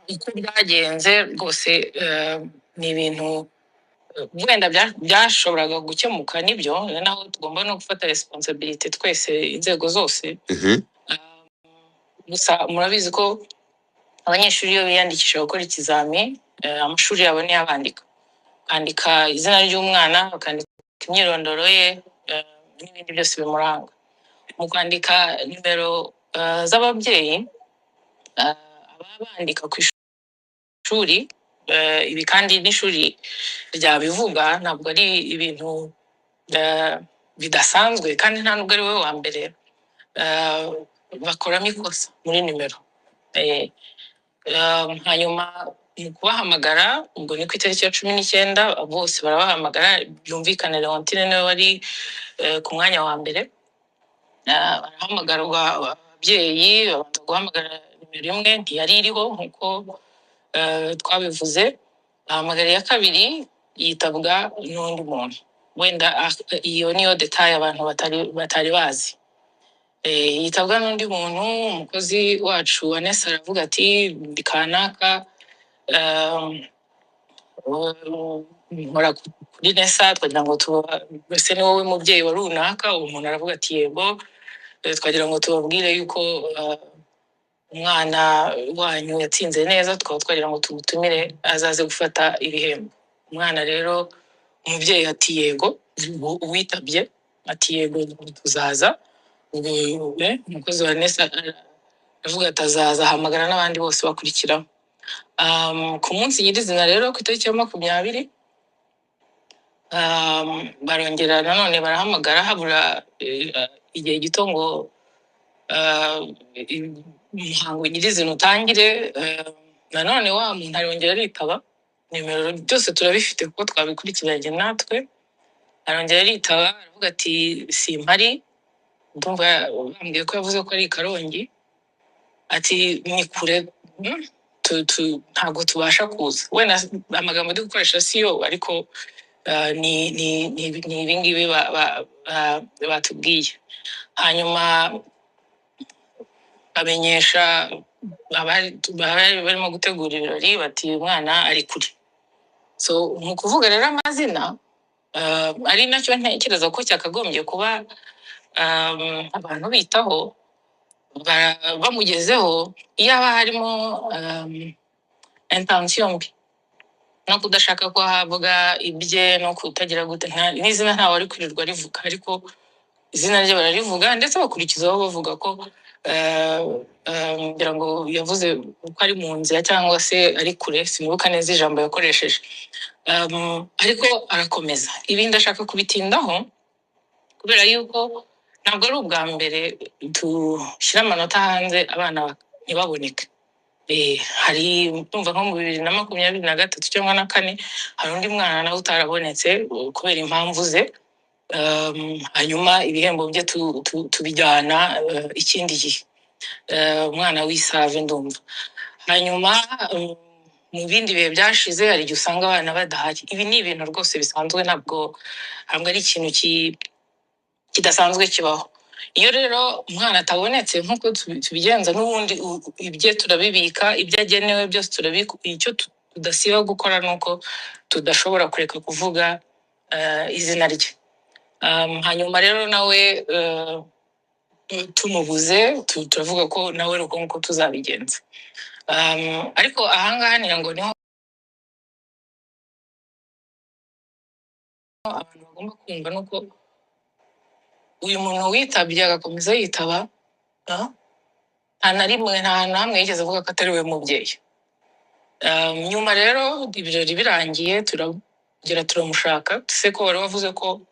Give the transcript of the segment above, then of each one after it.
Uko byagenze rwose, ni ibintu wenda byashoboraga gukemuka. Nibyo, ni naho tugomba no gufata responsibility twese, inzego zose. Gusa murabizi ko abanyeshuri iyo biyandikisha gukora ikizami, amashuri yabo niyo abandika, bakandika izina ry'umwana, bakandika imyirondoro ye, n'ibindi byose bimuranga. Mu kwandika nimero z'ababyeyi, ababa bandika ku ishuri, ibi kandi n'ishuri ryabivuga, ntabwo ari ibintu bidasanzwe, kandi nta nubwo ari we wa mbere, bakoramo ikosa muri nimero. Hanyuma mu kubahamagara, ubwo ni ku itariki ya 19, bose barabahamagara. Byumvikane, Leontine niwe wari ku mwanya wa mbere. Barahamagarwa ababyeyi, babanza guhamagara nimero imwe, ntiyari iriho nk'uko twabivuze. Bahamagara iya kabiri, yitabwa n'undi muntu. Wenda iyo niyo détail abantu batari bazi. Yitabwa n'undi muntu. Umukozi wacu wa NESA aravuga ati: "Ndi kanaka, nkora kuri NESA, twagira ngo ese ni wowe mubyeyi wa runaka?" Uwo muntu aravuga ati: "Yego." "Twagira ngo tubabwire yuko umwana wanyu yatsinze neza, tukaba twagira ngo tumutumire azaze gufata ibihembo." Umwana rero, umubyeyi ati: "Yego." Uwitabye ati: "Yego, tuzaza." Ubwo umukozi wa NESA aravuga ati: "Azaza." Ahamagara n'abandi bose bakurikiraho. Ku munsi nyirizina rero, ku itariki ya 20, barongera nanone barahamagara, habura igihe gito ngo umuhango nyirizina utangire. Nanone wa muntu arongera aritaba. Nimero byose turabifite kuko twabikurikiranye natwe. Arongera aritaba, aravuga ati: "Simpari." Ndumva bambwiye ko yavuze ko ari i Karongi, ati: "Ni kure, ntabwo tubasha kuza." Wenda amagambo ndi gukoresha si yo, ariko ni ibingibi batubwiye. Hanyuma bamenyesha abari barimo gutegura ibirori bati: "Umwana ari kure." So mu kuvuga rero amazina, ari nacyo ntekereza ko cyakagombye kuba abantu bitaho, bamugezeho, iyo haba harimo intention mbi no kudashaka ko ahabwa ibye no kutagira gute, n'izina ntawe ari kwirirwa rivuga. Ariko izina rye bararivuga, ndetse bakurikizaho bavuga ko ngira ngo yavuze ko ari mu nzira cyangwa se ari kure, sinibuka neza ijambo yakoresheje. Ariko arakomeza. Ibi ndashaka kubitindaho kubera yuko ntabwo ari ubwa mbere dushyira amanota hanze abana ntibaboneke. Hari, ndumva nko mu 2023 cyangwa na kane, hari undi mwana nawe utarabonetse kubera impamvu ze. Hanyuma ibihembo bye tubijyana ikindi gihe. Umwana w'Isave, ndumva. Hanyuma mu bindi bihe byashize hari igihe usanga abana badahari. Ibi ni ibintu rwose bisanzwe, ntabwo ari ikintu kidasanzwe kibaho. Iyo rero umwana atabonetse, nk'uko tubigenza n'ubundi, ibye turabibika, ibyo agenewe byose turabika. Icyo tudasiba gukora ni uko tudashobora kureka kuvuga izina rye. Hanyuma rero nawe tumubuze, turavuga ko nawe ari uko nguko tuzabigenza. Ariko ahangaha ngira ngo niho abantu bagomba kumva, nuko uyu muntu witabye agakomeza yitaba, nta na rimwe, nta na hamwe yigeze avuga ko atari we mubyeyi. Nyuma rero ibirori birangiye, turagera turamushaka: "Se ko wari wavuze ko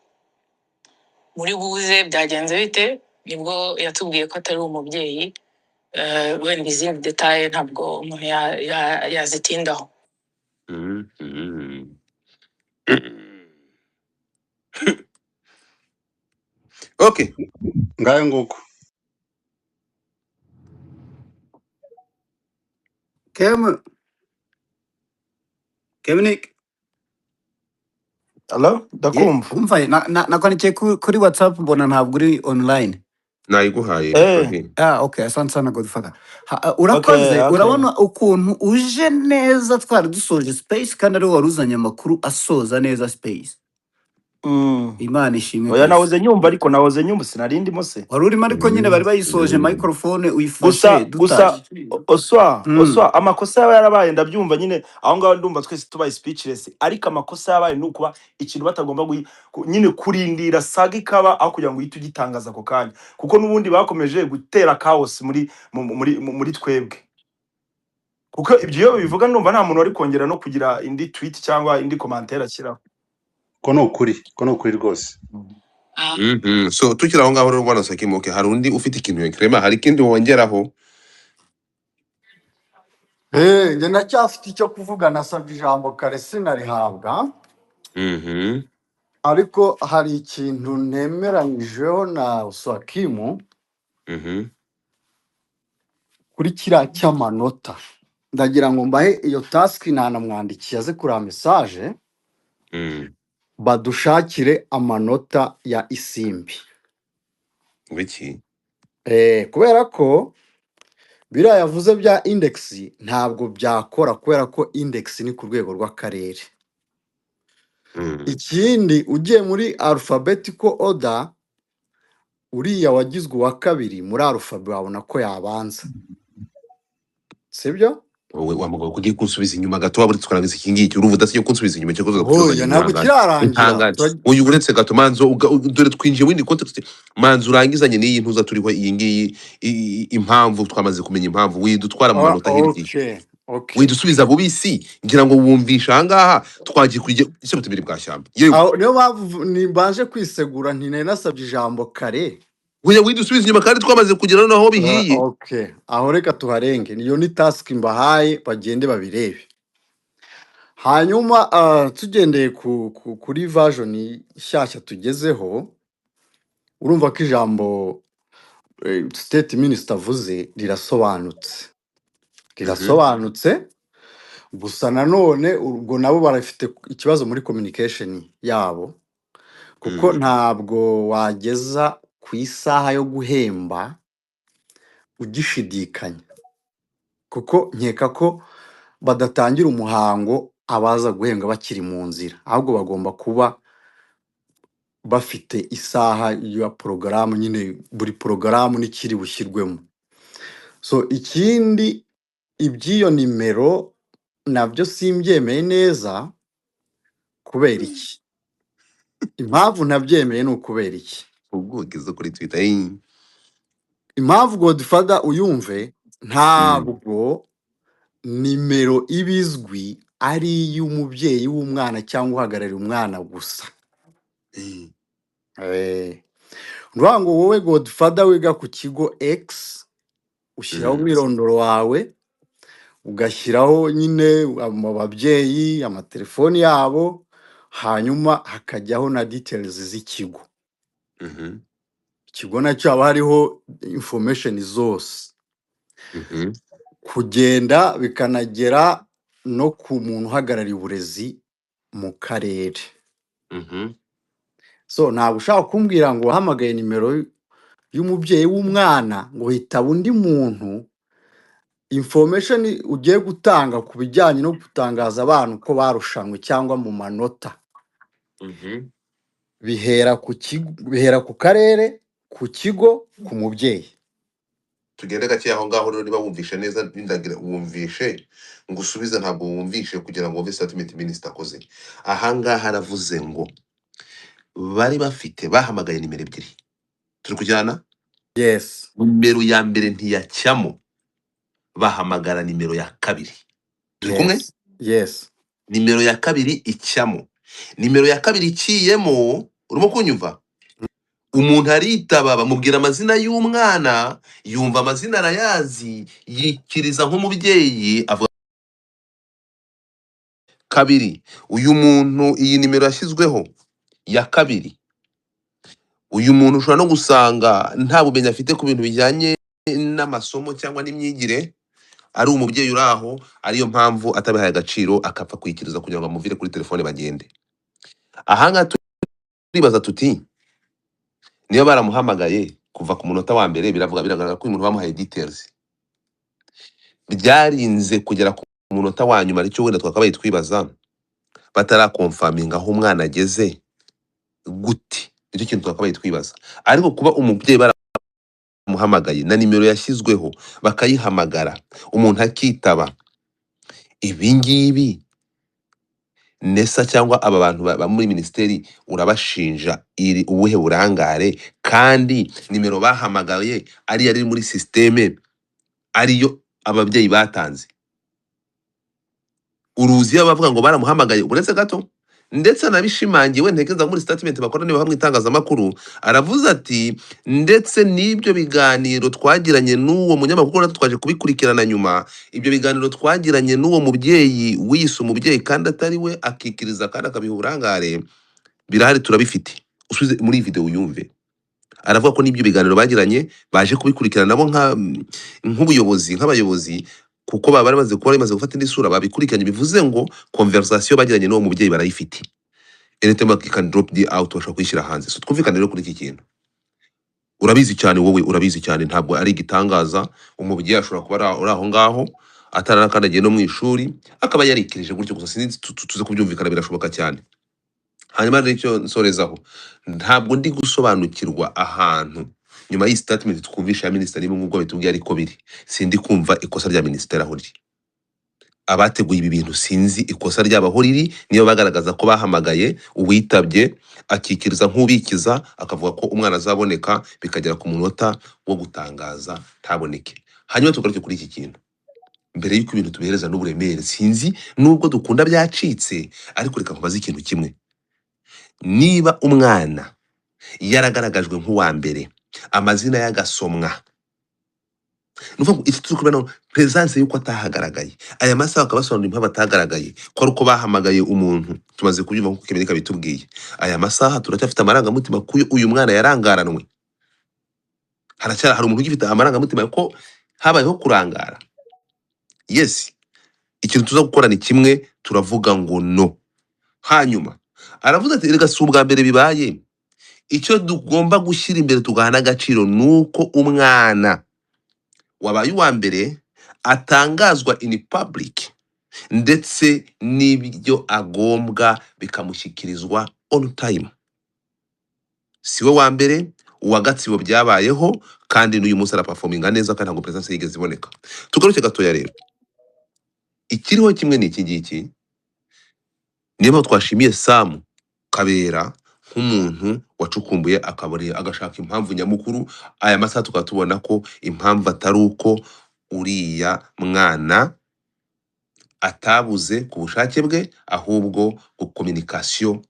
muri buze, byagenze bite?" Nibwo yatubwiye ko atari umubyeyi. Wenda izindi détails ntabwo umuntu yazitindaho. Okay. Ngayo nguko. Kem, Kemnick. Hello, Ye, ndakumva. Umva, nakwandikiye kuri WhatsApp, mbona ntabwo uri online. Nayiguhaye. Fabi. Ah, okay, asante sana, Godfather. Urakoze. Urabona ukuntu uje neza, twari dusoje space kandi ariwe wari uzanye amakuru asoza neza space. Imana ishimwe Oya. Kabisa. Nahoze nyumva, ariko nahoze nyumva, sinari ndimo se. Wari urimo, ariko nyine bari bayisoje, microphone uyifashe Gusa dutashye. Oswa, Oswa, amakosa yaba yarabaye ndabyumva nyine, aho ngaho ndumva twese tubaye speechless, ariko amakosa yabaye ni ukuba ikintu batagomba nyine kurindira saga ikaba aho kugira ngo uhite ugitangaza ako kanya, kuko n'ubundi bakomeje gutera chaos muri twebwe, kuko ibyo iyo bivuga ndumva nta muntu wari kongera no kugira indi tweet cyangwa indi commentaire ashyiraho. Ko ni ukuri, ko ni ukuri rwose. So tukiri aho ngaho rero, bwana Sakimuke, hari undi ufite ikintu? Clement, hari ikindi wongeraho? Njye ndacyafite icyo kuvuga, nasabye ijambo kare sinarihabwa. Ariko hari ikintu ntemeranyijeho na Uswakimu kuri kiriya cy'amanota. Ndagira ngo mbahe iyo task, nanamwandikiye aze kuriya message, badushakire amanota ya Isimbi. Wiki? Kubera ko biriya yavuze bya index ntabwo byakora, kubera ko index ni ku rwego rw'akarere. Ikindi, ugiye muri alphabetical order, uriya wagizwe uwa kabiri muri alphabet wabona ko yabanza, sibyo? Wowe wa mugabo, kugiye kunsubiza inyuma gato, waba uretse ukarangiza iki ngiki, urumva udasigaye kunsubiza inyuma cyo kuza Oya, kutuzanya. ntabwo Ihangane. kirarangira. Ihangane. Uyu uretse gato, manzo dore twinjiye mu yindi context, manzo urangizanye n'iyi ntuza turiho, iyi ngiyi, impamvu twamaze kumenya impamvu widutwara mu manota hirya. Okay. Widusubiza bubisi, ngira ngo wumvisha ahangaha twagiye kuri icyo butumire bwa shyamba yewe. Aho niyo mpamvu nibanje kwisegura nti nari nasabye ijambo kare. Oya, widusubiza inyuma kandi twamaze kugera noneho bihiye. Okay, aho reka tuharenge, niyo ni task mbahaye, bagende babirebe. Hanyuma tugendeye kuri version nshyashya tugezeho, urumva ko ijambo state minister avuze rirasobanutse. Rirasobanutse, gusa nanone ubwo nabo barafite ikibazo muri communication yabo, kuko ntabwo wageza ku isaha yo guhemba ugishidikanya, kuko nkeka ko badatangira umuhango abaza guhembwa bakiri mu nzira, ahubwo bagomba kuba bafite isaha ya porogaramu nyine, buri porogaramu n'ikiri bushyirwemo. So ikindi, iby'iyo nimero nabyo simbyemeye neza. Kubera iki? Impamvu ntabyemeye ni ukubera iki? Ubwo ugeze kuri Twitter, Impamvu, Godfather, uyumve, ntabwo nimero iba izwi ari iy'umubyeyi w'umwana cyangwa uhagarariye umwana gusa. Ni ukuvuga ngo wowe Godfather wiga ku kigo X, ushyiraho umwirondoro wawe, ugashyiraho nyine ababyeyi, amatelefoni yabo, hanyuma hakajyaho na details z'ikigo. Ikigo nacyo haba hariho information zose, kugenda bikanagera no ku muntu uhagarariye uburezi mu karere. So ntabwo ushaka kumbwira ngo wahamagaye nimero y'umubyeyi w'umwana ngo hitaba undi muntu, information ugiye gutanga ku bijyanye no gutangaza abana uko barushanwe cyangwa mu manota, bihera ku kigo, bihera ku karere, ku kigo, ku mubyeyi. Tugende gake aho ngaho rero. Niba wumvishe neza, ndagira wumvishe ngusubize, ntabwo wumvishe kugira ngo wumve statement minister akoze ahangaha. Aravuze ngo bari bafite, bahamagaye nimero ebyiri, turi kujyana? Yes. Nimero ya mbere ntiyacyamo, bahamagara nimero ya kabiri, turi kumwe? Yes. Nimero ya kabiri icyamo, nimero ya kabiri iciyemo, urimo kunyumva? Umuntu aritaba, bamubwira amazina y'umwana, yumva amazina arayazi, yikiriza nk'umubyeyi, avuga kabiri. Uyu muntu, iyi nimero yashyizweho ya kabiri, uyu muntu ushobora no gusanga nta bumenyi afite ku bintu bijyanye n'amasomo cyangwa n'imyigire, ari umubyeyi uri aho, ariyo mpamvu atabihaye agaciro, akapfa kwikiriza kugira ngo amuvire kuri telefone bagende. Ahangaha turibaza tuti niba baramuhamagaye Kuva ku munota wa mbere biravuga, biragaragara ko uyu muntu bamuhaye details, byarinze kugera ku munota wa nyuma, aricyo wenda twakabaye twibaza, bataraconfirminga aho umwana ageze gute? Nicyo kintu twakabaye twibaza. Ariko kuba umubyeyi baramuhamagaye na nimero yashyizweho, bakayihamagara, umuntu akitaba, ibi ngibi NESA cyangwa aba bantu ba muri minisiteri urabashinja iri ubuhe burangare, kandi nimero bahamagaye ariyo ari muri système, ariyo ababyeyi batanze? Uruzi iyo bavuga ngo baramuhamagaye, uretse gato ndetse anabishimangiwe, ntekereza muri statement bakora niba mu itangazamakuru, aravuze ati: "Ndetse n'ibyo biganiro twagiranye n'uwo munyamakuru, natwe twaje kubikurikirana nyuma, ibyo biganiro twagiranye n'uwo mubyeyi wiyise umubyeyi kandi atari we, akikiriza kandi akabiha uburangare, birahari, turabifite." Usubize muri iyi video uyumve, aravuga ko n'ibyo biganiro bagiranye baje kubikurikirana nabo nk'ubuyobozi, nk'abayobozi, kuko baba bamaze kuba bimaze gufata indi sura, babikurikiranye. Bivuze ngo conversation bagiranye n'uwo mubyeyi barayifite, anytime you can drop the out, bashobora kuyishyira hanze. So twumvikane rero kuri iki kintu. Urabizi cyane, wowe urabizi cyane, ntabwo ari igitangaza. Umubyeyi ashobora kuba ari aho ngaho ataranakandagiye no mu ishuri, akaba yarikirije gutyo gusa. Sinzi, tuze kubyumvikana, birashoboka cyane. Hanyuma rero icyo nsorezaho, ntabwo ndi gusobanukirwa ahantu nyuma y'iyi statement twumvisha ya minisitiri, niba nk'ubwo bitubwiye ariko biri, sindi kumva ikosa rya minisiteri aho riri. Abateguye ibi bintu, sinzi ikosa ryabo aho riri. Niyo bagaragaza ko bahamagaye, uwitabye akikiriza nk'ubikiza, akavuga ko umwana azaboneka, bikagera ku munota wo gutangaza ntaboneke. Hanyuma tugaruke kuri iki kintu mbere y'uko ibintu tubihereza n'uburemere. Sinzi, nubwo dukunda byacitse, ariko reka nkubaze ikintu kimwe: niba umwana yaragaragajwe nk'uwa mbere, amazina y'agasomwa, ni ukuvuga ngo iki turi kubona, presence y'uko atahagaragaye aya masaha, bakabasobanurira impamvu atagaragaye, ko ari uko bahamagaye umuntu, tumaze kubyumva nk'uko Kemerika bitubwiye. Aya masaha turacyafite amarangamutima ko uyu mwana yarangaranwe. Haracyari hari umuntu ugifite amarangamutima ko habayeho kurangara? Yes, ikintu tuza gukora ni kimwe, turavuga ngo no. Hanyuma aravuze ati: "Erega si ubwa mbere bibaye." Icyo tugomba gushyira imbere tugaha n'agaciro ni uko umwana wabaye uwa mbere atangazwa in public, ndetse n'ibyo agombwa bikamushyikirizwa on time. Si we wa mbere, uwa Gatsibo byabayeho, kandi n'uyu munsi araperforminga neza, kandi ntabwo presence yigeze iboneka. Tugaruke gatoya rero, ikiriho kimwe ni iki ngiki. Niyo mpamvu twashimiye Samu Kabera nk'umuntu wacukumbuye, akabari agashaka impamvu nyamukuru. Aya masaha tukaba tubona ko impamvu atari uko uriya mwana atabuze ku bushake bwe, ahubwo communication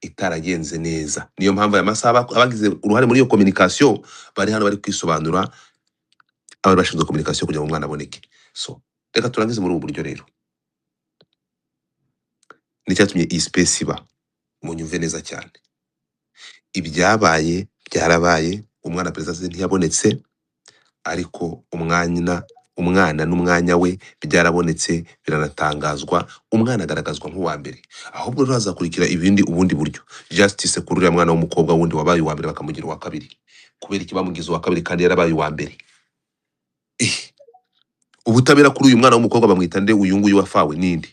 itaragenze neza. Niyo mpamvu aya masaha abagize uruhare muri iyo communication bari hano, bari kwisobanura, abari bashinzwe communication kugira ngo umwana aboneke. So reka turangize muri ubu buryo rero, nicyatumye iyi space iba. Munyumve neza cyane, ibyabaye byarabaye, umwana perezida ntiyabonetse, ariko umwana n'umwanya we byarabonetse, biranatangazwa, umwana agaragazwa nk'uwa mbere. Ahubwo rero hazakurikira ibindi, ubundi buryo justice kuri uriya mwana w'umukobwa wundi wabaye uwa mbere bakamugira uwa kabiri. Kubera iki bamugize uwa kabiri kandi yarabaye uwa mbere? Ubutabera kuri uyu mwana w'umukobwa. Bamwita nde uyu nguyu wafawe? Ninde?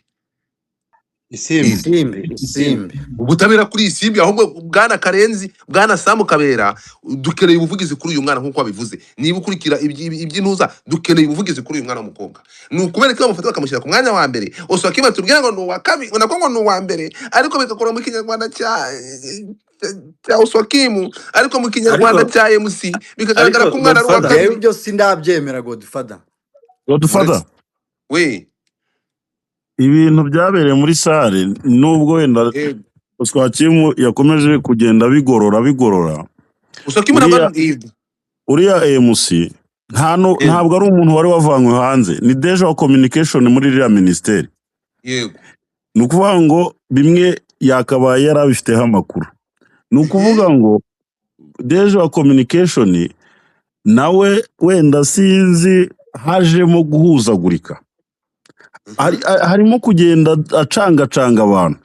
Isimbi. Ninde? Isimbi, Isimbi. Ubutabera kuri Isimbi. Ahubwo bwana Karenzi, bwana Samu Kabera, dukeneye ubuvugizi kuri uyu mwana nk'uko wabivuze. Niba ukurikira iby'intuza, dukeneye ubuvugizi kuri uyu mwana w'umukobwa. Ni ukubera ko bamufata bakamushyira ku mwanya wa mbere, Oswakim tubwira ngo ni uwa kabiri, nako ngo ni uwa mbere, ariko bigakorwa mu Kinyarwanda cya Oswakimu, ariko mu Kinyarwanda Ariko cya MC bikagaragara ariko ko umwana ari uwa Godfather, Njyewe kabiri. ibyo sindabyemera, Godfather. Godfather, Uretse we. Ibintu byabereye muri salle, nubwo wenda Oswakimu yakomeje kugenda bigorora bigorora, Oswakimu ntabwo uriya ari uriya MC nta no, ntabwo ari umuntu wari wavanywe hanze, ni DG wa communication muri iriya minisiteri. Ni ukuvuga ngo bimwe yakabaye yari abifiteho amakuru. Ni ukuvuga ngo DG wa communication nawe wenda sinzi hajemo guhuzagurika. Harimo kugenda acangacanga abantu.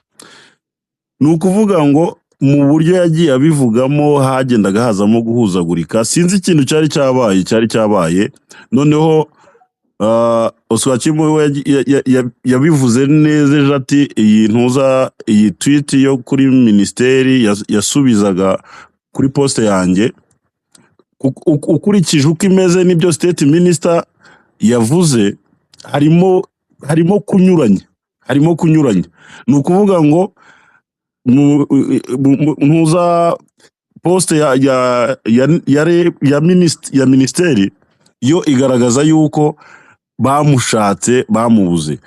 Ni ukuvuga ngo Mu buryo yagiye abivugamo hagendaga hazamo guhuzagurika, sinzi ikintu cyari cyabaye. Noneho Oswakim we yabivuze neza ejo, ati iyi ntuza, iyi tweet yo kuri minisiteri yasubizaga kuri poste yanjye. Ukurikije uko imeze n'ibyo state minister yavuze, harimo kunyuranya. Ni ukuvuga ngo ntuza poste ya minisiteri yo igaragaza yuko bamushatse bamubuze.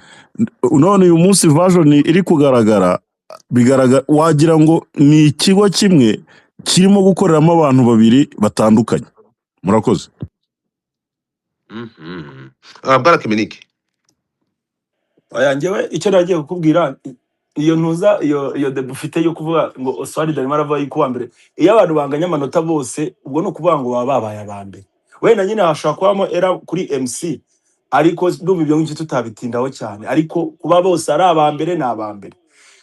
None uyu munsi version iri kugaragara, bigaragara wagira ngo ni ikigo kimwe kirimo gukoreramo abantu babiri batandukanye. Murakoze. Bwana Kimenike. Oya, njyewe icyo nagiye kukubwira, iyo ntuza, iyo débat ufite yo kuvuga ngo Oswald arimo aravuga yuko uwa mbere, iyo abantu banganya amanota bose, ubwo ni ukuvuga ngo baba babaye aba mbere. Wenda nyine hashobora kubamo error kuri MC, ariko ndumva ibyo ngibyo tutabitindaho cyane. Ariko kuba bose ari aba mbere, ni aba mbere,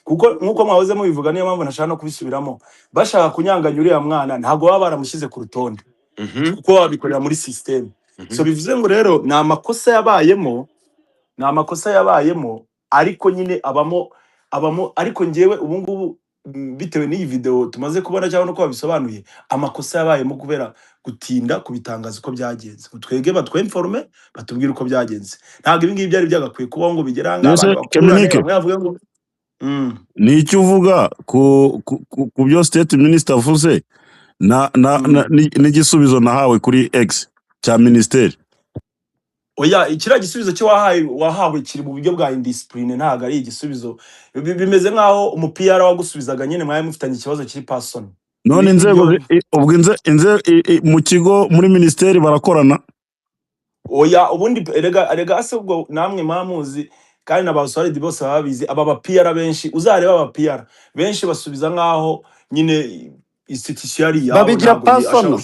kuko nk'uko mwahoze mubivuga, niyo mpamvu ntashaka no kubisubiramo. Bashaka kunyanganya uriya mwana, ntabwo baba baramushyize ku rutonde, kuko babikorera muri système. So bivuze ngo rero ni amakosa yabayemo, ni amakosa yabayemo, ariko nyine abamo. Ariko njyewe ubu ngubu, bitewe n'iyi video tumaze kubona cyangwa nuko babisobanuye, amakosa yabayemo kubera gutinda kubitangaza uko byagenze, ngo twege batwinforme, batubwire uko byagenze. Ntabwo ibi ngibi byari byagakwiye kubaho ngo bigere aha ngaha Mbese abantu bakururane, Keminike, bamwe bavuge ngo ni icyo uvuga ku byo state minister avuze na n'igisubizo nahawe kuri X cya minisiteri? Oya, kiriya gisubizo cyo wahawe kiri mu buryo bwa indiscipline, ntabwo ari igisubizo. Bimeze nk'aho umupira wagusubizaga nyine mwari mufitanye ikibazo kiri personal. None Ni inzego ibyo. Ubwo inze, inze, i- i- mu kigo, muri minisiteri barakorana? Oya, ubundi erega ase ubwo namwe mwamuzi kandi na ba Oswald bose baba babizi. Aba ba PR benshi, uzareba aba PR benshi basubiza nk'aho nyine institution ari iyabo. Babigira Ntabwo personal.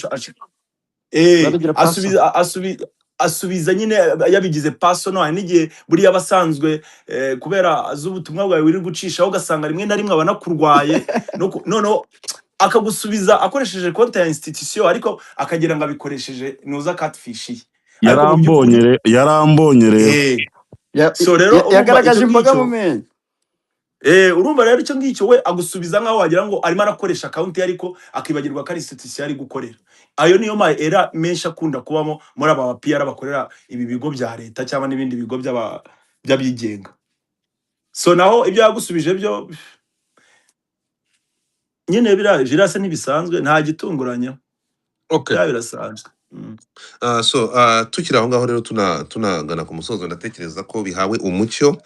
Babigira personal. Asubiza nyine yabigize personal. Hari n'igihe buriya abasanzwe kubera azi ubutumwa bwawe wiri gucishaho, ugasanga rimwe na rimwe aba anakurwaye noneho akagusubiza akoresheje konti ya institution, ariko akagira ngo abikoresheje nuza catfish ye, ariko mu Yarambonye by'ukuri yarambonye rero. So rero urumva Yagaragaje icyo imboga ngicyo mu menyo. Urumva rero icyo ngicyo, we agusubiza nkaho wagira ngo arimo arakoresha account ye, ariko akibagirwa ko ari institution ari gukorera. Ayo niyo ma error menshi akunda kubamo muri aba ba PR bakorera ibi bigo bya leta cyangwa n'ibindi bigo by'abigenga. So naho ibyo yagusubije byo nyine biriya jirase ntibisanzwe, nta gitunguranya. Biriya birasanzwe. So tukiri aho ngaho rero, tunagana ku musozo, ndatekereza ko bihawe umucyo.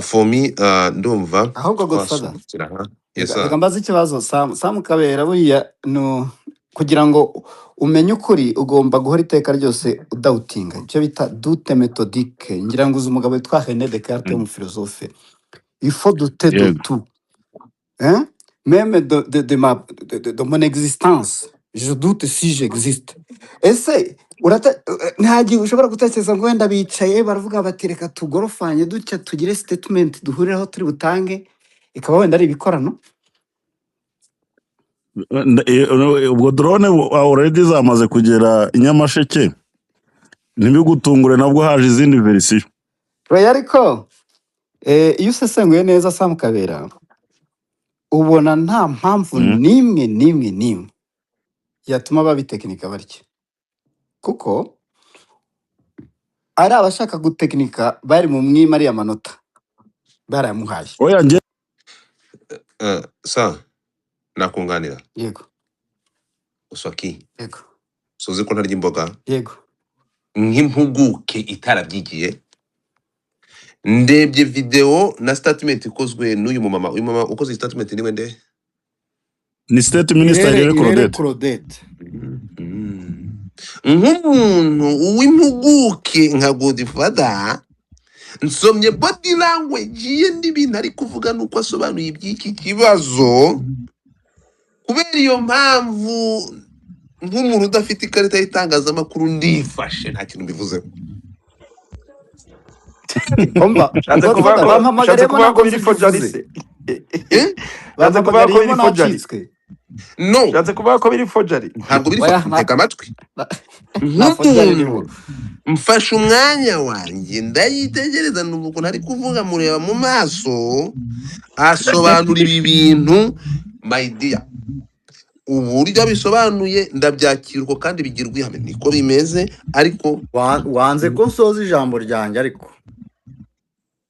For me, ndumva Ahubwo Godfather, twasubikira aha. Yes, reka sir. reka mbaze ikibazo Sam Kabera. Buriya no kugira ngo umenye ukuri ugomba guhora iteka ryose udoubtinga, icyo bita doute méthodique. Ngira ngo uzi umugabo witwa René Descartes, w'umufilozofe: "Il faut douter de tout, hein? Même de mon existence, je doute si j'existe." Ese nta gihe ushobora gutekereza ngo wenda bicaye baravuga bati: "Reka tugorofanye dutya, tugire statement duhuriraho turi butange," ikaba wenda ari ibikorano? Ubwo drone already zamaze kugera i Nyamasheke, ntibigutungure nabwo haje izindi version. Oya, ariko iyo usesenguye neza, Sam Kabera, ubona nta mpamvu n'imwe n'imwe n'imwe yatuma babitekinika batya, kuko ari abashaka gutekinika bari mu mwima ariya manota barayamuhaye. Oya, njye Sa nakunganira. Yego. Uswaki. Yego. Suzi ko ntarya imboga. Yego. Nk'impuguke itarabyigiye, ndebye video na statement ikozwe n'uyu mumama. Uyu mama ukoze iyi statement niwe nde? Ni state minister. Irere. Irere Irere Claudette. Claudette. Nk'umuntu w'impuguke nka Godfather, nsomye body language ye n'ibintu ari kuvuga nuko asobanuye iby'iki kibazo. Kubera iyo mpamvu, nk'umuntu udafite ikarita y'itangazamakuru, ndifashe, nta kintu mbivuzeho. Umva. Ushatse kuvuga Godfather, ko ushatse bampamagariyemo kuvuga ntabwo ko nzi biri ibyo uvuze. forgery se? Eh? Ushatse kuvuga ko Bampamagariyemo biri forgery? nacitswe. No, Ushatse kuvuga ko biri forgery? ntabwo biri Oya, ntega amatwi. Nta forgery irimo. Nk'umuntu mfashe umwanya wanjye ndayitegereza, numva ukuntu ari kuvuga, mureba mu maso, asobanura ibi bintu, my dear, uburyo abisobanuye ndabyakira uko kandi bigirwa ihame, niko bimeze. Ariko Wanze ko nsoza ijambo ryanjye ariko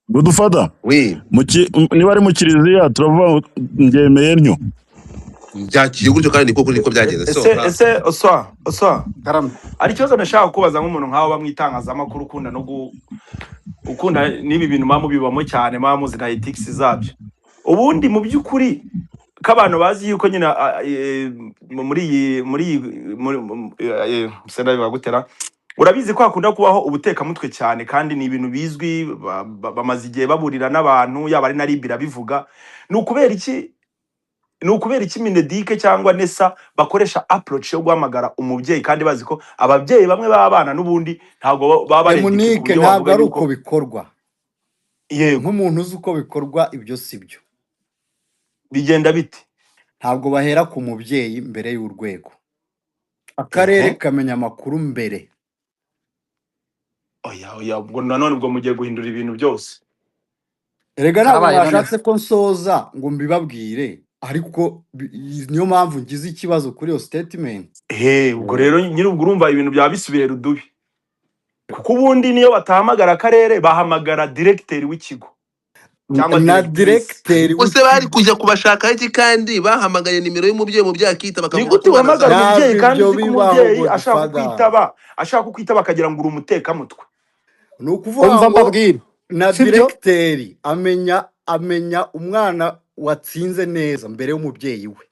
Godfather, we niba ari mu kiliziya turavuga ngo ngemeye ntyo. Byakiriye gutyo kandi niko kuri niko byagenze. So Ese ese oswa Karame. Hari ikibazo nashaka kubaza nk'umuntu nkawe uba mu itangazamakuru, ukunda no ukunda n'ibi bintu muba mubibamo cyane, muba muzi na ethics zabyo. Ubundi mu by'ukuri ko abantu bazi yuko nyine muri iyi muri se ndabivuga gutera, urabizi ko hakunda kubaho ubutekamutwe cyane, kandi ni ibintu bizwi, bamaze igihe baburira n'abantu, yaba ari na RIB irabivuga. Ni ukubera iki MINEDUC cyangwa NESA bakoresha approach yo guhamagara umubyeyi, kandi bazi ko ababyeyi bamwe b'abana n'ubundi ntabwo baba baredike ku Emunike, buryo ntabwo wavuga ari yuko uko bikorwa. Yego. Nk'umuntu uzi uko bikorwa, ibyo si byo. Bigenda bite? Ntabwo bahera ku mubyeyi mbere y'urwego, akarere kamenya amakuru mbere. Oya oya, ubwo nanone ubwo mugiye guhindura ibintu byose. Erega ntabwo Karabaye noneho. mwashatse ko nsoza ngo mbibabwire, ariko niyo mpamvu ngize ikibazo kuri iyo statement. He, ubwo rero nyiri ubwo urumva ibintu byaba bisubiye rudubi, kuko ubundi niyo batahamagara akarere bahamagara directeur w'ikigo cyangwa na directrice. Directeur Ubwo se bari w'ikigo. kujya kubashakaho iki kandi bahamagaye nimero y'umubyeyi, umubyeyi akita Ni bakavuga ko gute umwana uhamagara azaba umubyeyi Ntabwo kandi ibyo uzi ko bibaho, umubyeyi ashaka Godfather. kukwitaba, ashaka kukwitaba akagira ngo uri umutekamutwe? Ni ukuvuga Umva ngo mbabwire, na sibyo? directeur amenya umwana watsinze neza mbere y'umubyeyi we.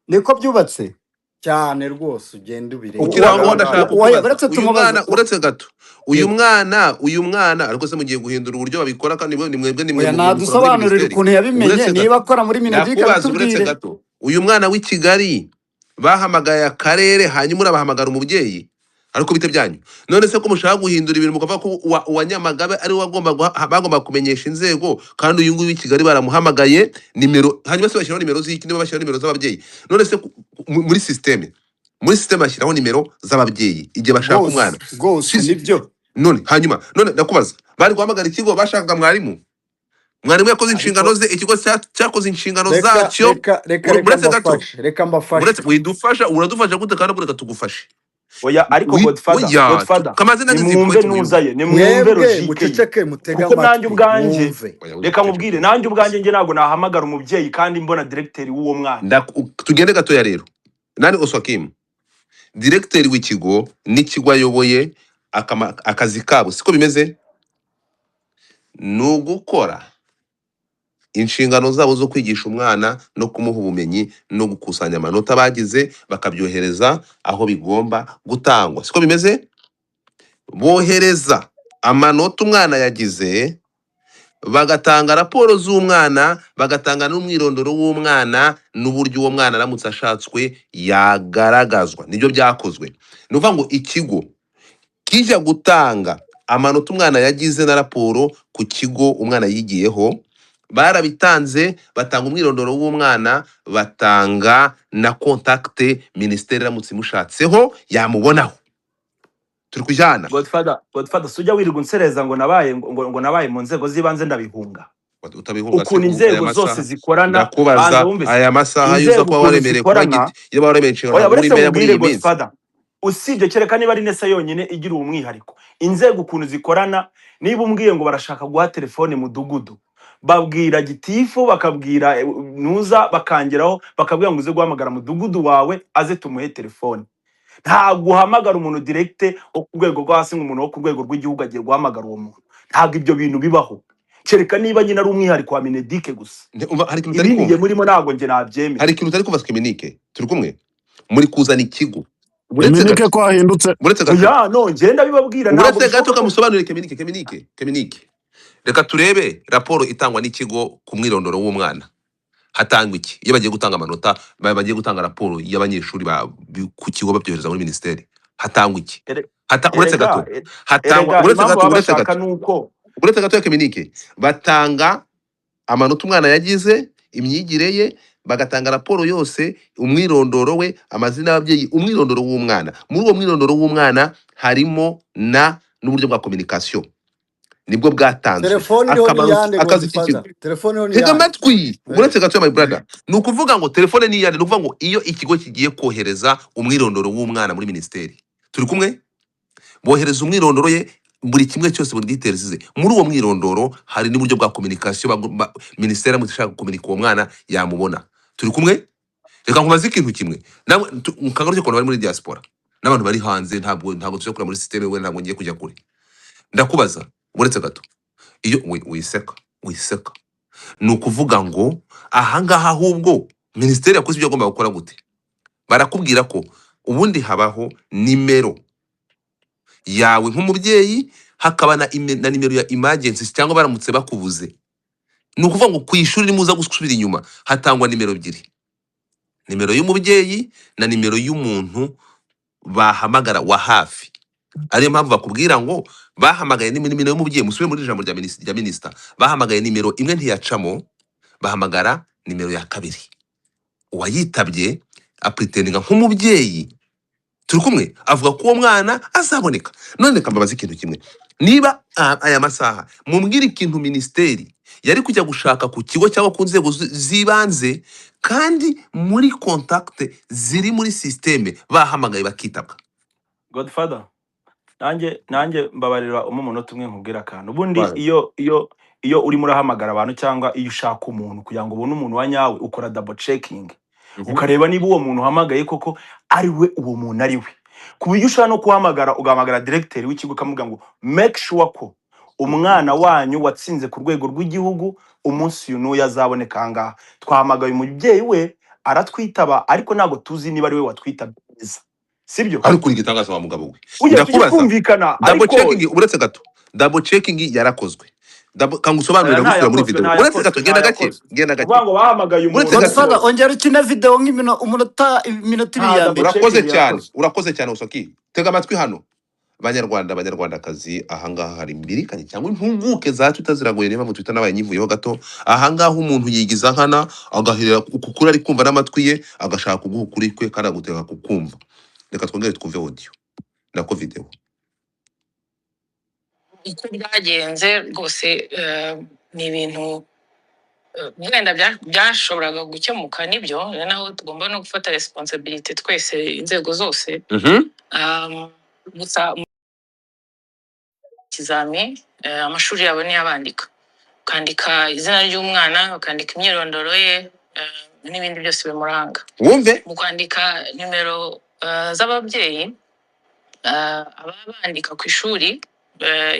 Niko byubatse. Cyane rwose, ugenda ubirebe. Ukiri aho ngaho ndashaka Oya, kukubaza uretse uyu tumubaze. mwana, uretse gato, uyu Yego. mwana, uyu mwana, ariko se mugiye guhindura uburyo babikora kandi ni mwebwe, ni mwe Oya, mukora muri nadusobanurire minisiteri. ukuntu yabimenye, Uretse niba gato, akora muri MINEDUC, ndakubaza, uretse abitubwire. gato, uyu mwana w'i Kigali bahamagaye akarere, hanyuma urabahamagara umubyeyi, ariko bite byanyu? None se ko mushaka guhindura ibintu mukavuga ko uwa Nyamagabe ari we wagomba bagomba kumenyesha inzego, kandi uyu nguyu w'i Kigali baramuhamagaye nimero, hanyuma se bashyiraho nimero z'iki niba bashyiraho nimero z'ababyeyi? None se muri système bashyiraho nimero z'ababyeyi igihe bashaka Rwose umwana? rwose nibyo. None hanyuma none ndakubaza, bari guhamagara ikigo bashakaga mwarimu, mwarimu yakoze inshingano Ariko ze, ikigo cyakoze inshingano reka zacyo. reka reka reka Uretse gato, mbafashe, reka mbafashe. Uretse widufasha, uradufasha gute? Kandi reka tugufashe. Oya, ariko Godfather, Oya, Godfather, kamaze nangize iyi nimwumve point muyumve. nuzaye, nimwumve Mwebwe logique ye, muceceke, mutege kuko nanjye amatwi ubwanjye, mwumve. Oya, reka wiceceke. mubwire, nanjye ubwanjye njye ntabwo nahamagara umubyeyi kandi mbona directeur w'uwo mwana. Tugende gatoya rero nani Oswakim, directeur w'ikigo n'ikigo ayoboye, akazi kabo siko bimeze, ni ugukora inshingano zabo zo kwigisha umwana no kumuha ubumenyi no gukusanya amanota bagize bakabyohereza aho bigomba gutangwa, siko bimeze? Bohereza amanota umwana yagize, bagatanga raporo z'umwana, bagatanga n'umwirondoro w'umwana n'uburyo uwo mwana aramutse ashatswe yagaragazwa. Nibyo byakozwe. Ni ukuvuga ngo ikigo kijya gutanga amanota umwana yagize na raporo ku kigo umwana yigiyeho, barabitanze, batanga umwirondoro w'umwana, batanga na contact, minisiteri iramutse imushatseho yamubonaho. Turi kujyana? Godfather, Godfather, sujya wirirwa unsereza ngo nabaye ngo nabaye mu nzego z'ibanze ndabihunga. Utabihunga se Ukuntu ubu aya inzego zose masaha zikorana, ndakubaza, banza wumve se, aya masaha yuza inzego kuba ukuntu waremereye kuba zikorana. giti iyo waremereye inshingano Oya, ntabwo uri buretse meya muri mubwire iyi minsi. Godfather, usibye kereka niba ari NESA yonyine igira uwo mwihariko, inzego ukuntu zikorana, niba umbwiye ngo barashaka guha telefone mudugudu, babwira gitifu, bakabwira nuza, bakangeraho bakabwira ngo uze guhamagara mudugudu wawe aze tumuhe telefone. Ntabwo uhamagara umuntu direct wo ku rwego rwo hasi ngo umuntu wo ku rwego rw'igihugu agiye guhamagara uwo muntu. Ntabwo ibyo bintu bibaho, kereka niba nyine ari umwihariko wa MINEDUC gusa. Umva, hari ikintu utari Ibindi ngiye kumva. murimo ntabwo njye nabyemera. Hari ikintu utari kumva. Keminike, turi kumwe muri kuzana ikigo, uretse Eminike gato, ko hahindutse. uretse gato. Oya, no ngenda bibabwira, ntabwo Uretse gato, bishoboka ko kamusobanurire. Keminike, Keminike, Keminike, reka turebe raporo itangwa n'ikigo ku mwirondoro w'umwana. Hatangwa iki iyo bagiye gutanga amanota, bagiye gutanga raporo y'abanyeshuri ku kigo babyohereza muri minisiteri, hatangwa iki? Uretse Erega gato, hatangwa erega uretse impamvu gato, baba uretse bashaka gato, ni uko uretse gato ya Keminike, batanga amanota umwana yagize, imyigire ye, bagatanga raporo yose, umwirondoro we, amazina y'ababyeyi, umwirondoro w'umwana. Muri uwo mwirondoro w'umwana harimo na n'uburyo bwa communication, nibwo bwatanzwe. Telefone iriho ni Akamaro iyande, akazi k'ikigo. Godfather? Telefone iriho ni Tega iyande? amatwi, uretse gato, my brother. Ni ukuvuga ngo telefone ni iyande? Ni ukuvuga ngo iyo ikigo kigiye kohereza umwirondoro w'umwana muri minisiteri, turi kumwe, bohereza umwirondoro ye, buri kimwe cyose, buri details ze. Muri uwo mwirondoro hari n'uburyo bwa communication. Minisiteri aramutse ishaka gukominika uwo mwana, yamubona. Turi kumwe? Reka nkubaze ikintu kimwe nawe, nkangaruke ku bantu bari muri diaspora n'abantu bari hanze. Ntabwo tujya kure muri système we, ntabwo ngiye kujya kure. Ndakubaza, uretse gato, iyo wiseka, wiseka, ni ukuvuga ngo ahangaha ahubwo minisiteri yakoze ibyo agomba gukora gute? Barakubwira ko ubundi habaho nimero yawe nk'umubyeyi, hakaba na nimero ya emergency, cyangwa baramutse bakubuze. Ni ukuvuga ngo ku ishuri nimuza gusubira inyuma, hatangwa nimero ebyiri: nimero y'umubyeyi na nimero y'umuntu bahamagara wa hafi. Ariyo mpamvu bakubwira ngo bahamagaye nimero y'umubyeyi. Musubire muri ijambo rya minisita. Bahamagaye nimero imwe ntiyacamo, bahamagara nimero ya kabiri. Uwayitabye apretendinga nk'umubyeyi, turi kumwe, avuga ko uwo mwana azaboneka. None reka mbabaze ikintu kimwe: niba aya masaha, mumbwire ikintu minisiteri yari kujya gushaka ku kigo cyangwa ku nzego z'ibanze, kandi muri contact ziri muri système bahamagaye bakitabwa. Godfather, nanjye mbabarira, umunota umwe nkubwira akantu. Ubundi Right. iyo urimo urahamagara abantu cyangwa iyo ushaka umuntu, kugira ngo ubone umuntu wa nyawe, ukora double checking, ukareba niba uwo muntu uhamagaye koko ari we, uwo muntu ari we, ku buryo ushobora no guhamagara, ugahamagara directeur w'ikigo, ukamubwira ngo make sure ko umwana wanyu watsinze ku rwego rw'igihugu umunsi uyu n'uyu azaboneka ahangaha. Twahamagaye umubyeyi we aratwitaba, ariko ntabwo tuzi niba ari we watwitabye neza, sibyo? Ariko uri igitangaza wa mugabo we. Ujya tujye Ndakubaza, kumvikana, double ariko checking, uretse gato, double checking yarakozwe. Oya, Kangusobanurira gusubira muri ntayakozwe, video. Uretse gato, ntayakozwe, genda gake, ntayakozwe. genda gake. Uvuga ngo bahamagaye Uretse umuntu gato. Godfather, ongera ukine video nk'iminota, iminota 2 nta ya double mbere. Urakoze checking cyane. yakozwe. Urakoze cyane, Usoki. Tega amatwi hano, banyarwanda, banyarwandakazi. Ahangaha hari imbirikanye cyangwa impuguke za Twitter ziragoye, niyo mpamvu Twitter nabaye nyivuyeho gato. Ahangaha umuntu yigiza nkana, agahera ku kuri ari kumva n'amatwi ye, agashaka kuguha ukuri kwe kandi agutega kukumva. Reka twongere twumve audio, nako video. Uko byagenze rwose, ni ibintu wenda byashoboraga gukemuka. Nibyo, ni naho tugomba no gufata responsibility twese, inzego zose. Gusa mu kizami, amashuri yabo niyo abandika, ukandika izina ry'umwana, ukandika imyirondoro ye, n'ibindi byose bimuranga. Wumve. Mu kwandika nimero z'ababyeyi, ababa bandika ku ishuri,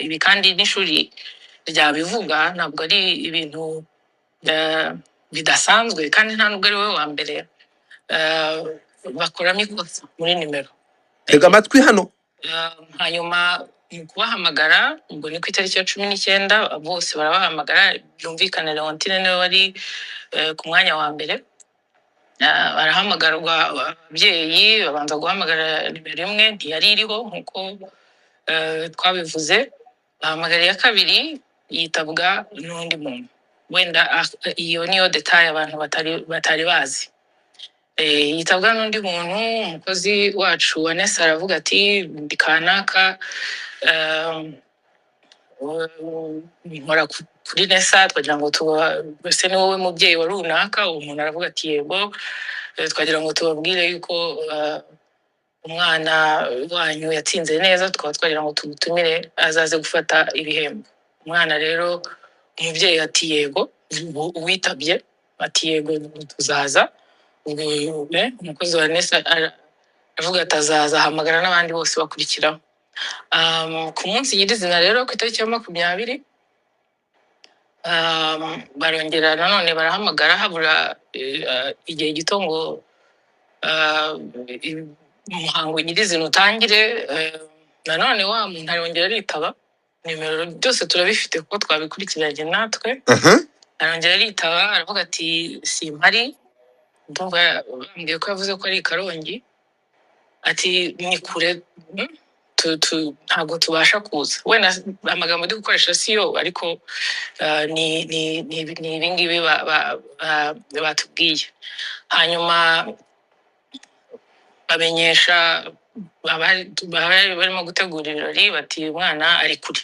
ibi kandi n'ishuri ryabivuga, ntabwo ari ibintu bidasanzwe, kandi nta nubwo ari wowe wa mbere, bakoramo ikosa muri nimero. Tega amatwi hano. Hanyuma mu kubahamagara, ubwo ni ku itariki ya 19, bose barabahamagara. Byumvikane, Leontine niwe wari ku mwanya wa mbere. Barahamagarwa ababyeyi, babanza guhamagara nimero imwe, ntiyari iriho nk'uko twabivuze. Bahamagara iya kabiri, yitabwa n'undi muntu. Wenda iyo niyo détail abantu batari bazi. Yitabwa n'undi muntu. Umukozi wacu wa NESA aravuga ati: "Ndi kanaka, nkora kuri NESA, twagira ngo tuba ese ni wowe mubyeyi wa runaka?" Uwo muntu aravuga ati: "Yego." "Twagira ngo tubabwire yuko umwana wanyu yatsinze neza, tukaba twagira ngo tumutumire azaze gufata ibihembo." Umwana rero, umubyeyi ati: "Yego." Uwitabye ati: "Yego, tuzaza." Ubwo umukozi wa NESA aravuga ati: "Azaza." Ahamagara n'abandi bose bakurikiraho. Ku munsi nyirizina rero, ku itariki ya 20, barongera nanone barahamagara, habura igihe gito ngo umuhango nyirizina utangire. Nanone wa muntu arongera aritaba nimero. Byose turabifite kuko twabikurikiranye natwe. Arongera aritaba, aravuga ati: "Simpari." Ndumva bambwiye ko yavuze ko ari i Karongi, ati: "Ni kure, Ntabwo tubasha kuza. Wenda amagambo ndi gukoresha si yo, ariko ni ibingibi batubwiye. Hanyuma bamenyesha abari barimo gutegura ibirori bati umwana ari kure.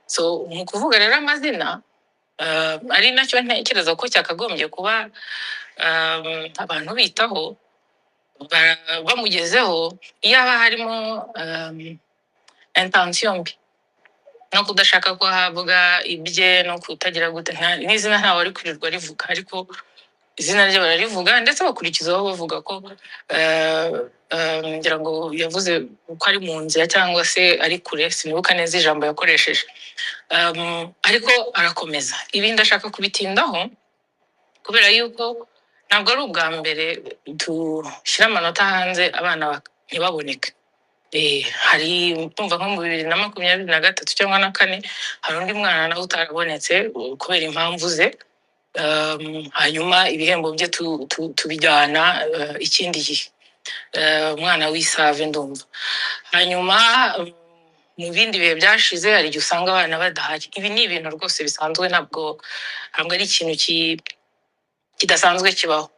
So mu kuvuga rero amazina, ari nacyo ntekereza ko cyakagombye kuba abantu bitaho bamugezeho, iyo haba harimo intention mbi no kudashaka ko ahabwa ibye no kutagira gute, n'izina ntawe ari kwirirwa rivuga, ariko izina rye bararivuga, ndetse bakurikizaho bavuga ko ngira ngo yavuze ko ari mu nzira cyangwa se ari kure, sinibuka neza ijambo yakoresheje. Ariko arakomeza. Ibi ndashaka kubitindaho kubera yuko ntabwo ari ubwa mbere dushyira amanota hanze abana ntibaboneke. Hari ndumva nko mu 2023 cyangwa na kane, hari undi mwana nawe utarabonetse kubera impamvu ze. Hanyuma ibihembo bye tubijyana ikindi gihe. Umwana w'Isave ndumva. Hanyuma mu bindi bihe byashize hari igihe usanga abana badahari. Ibi ni ibintu rwose bisanzwe, ntabwo ari ikintu kidasanzwe kibaho.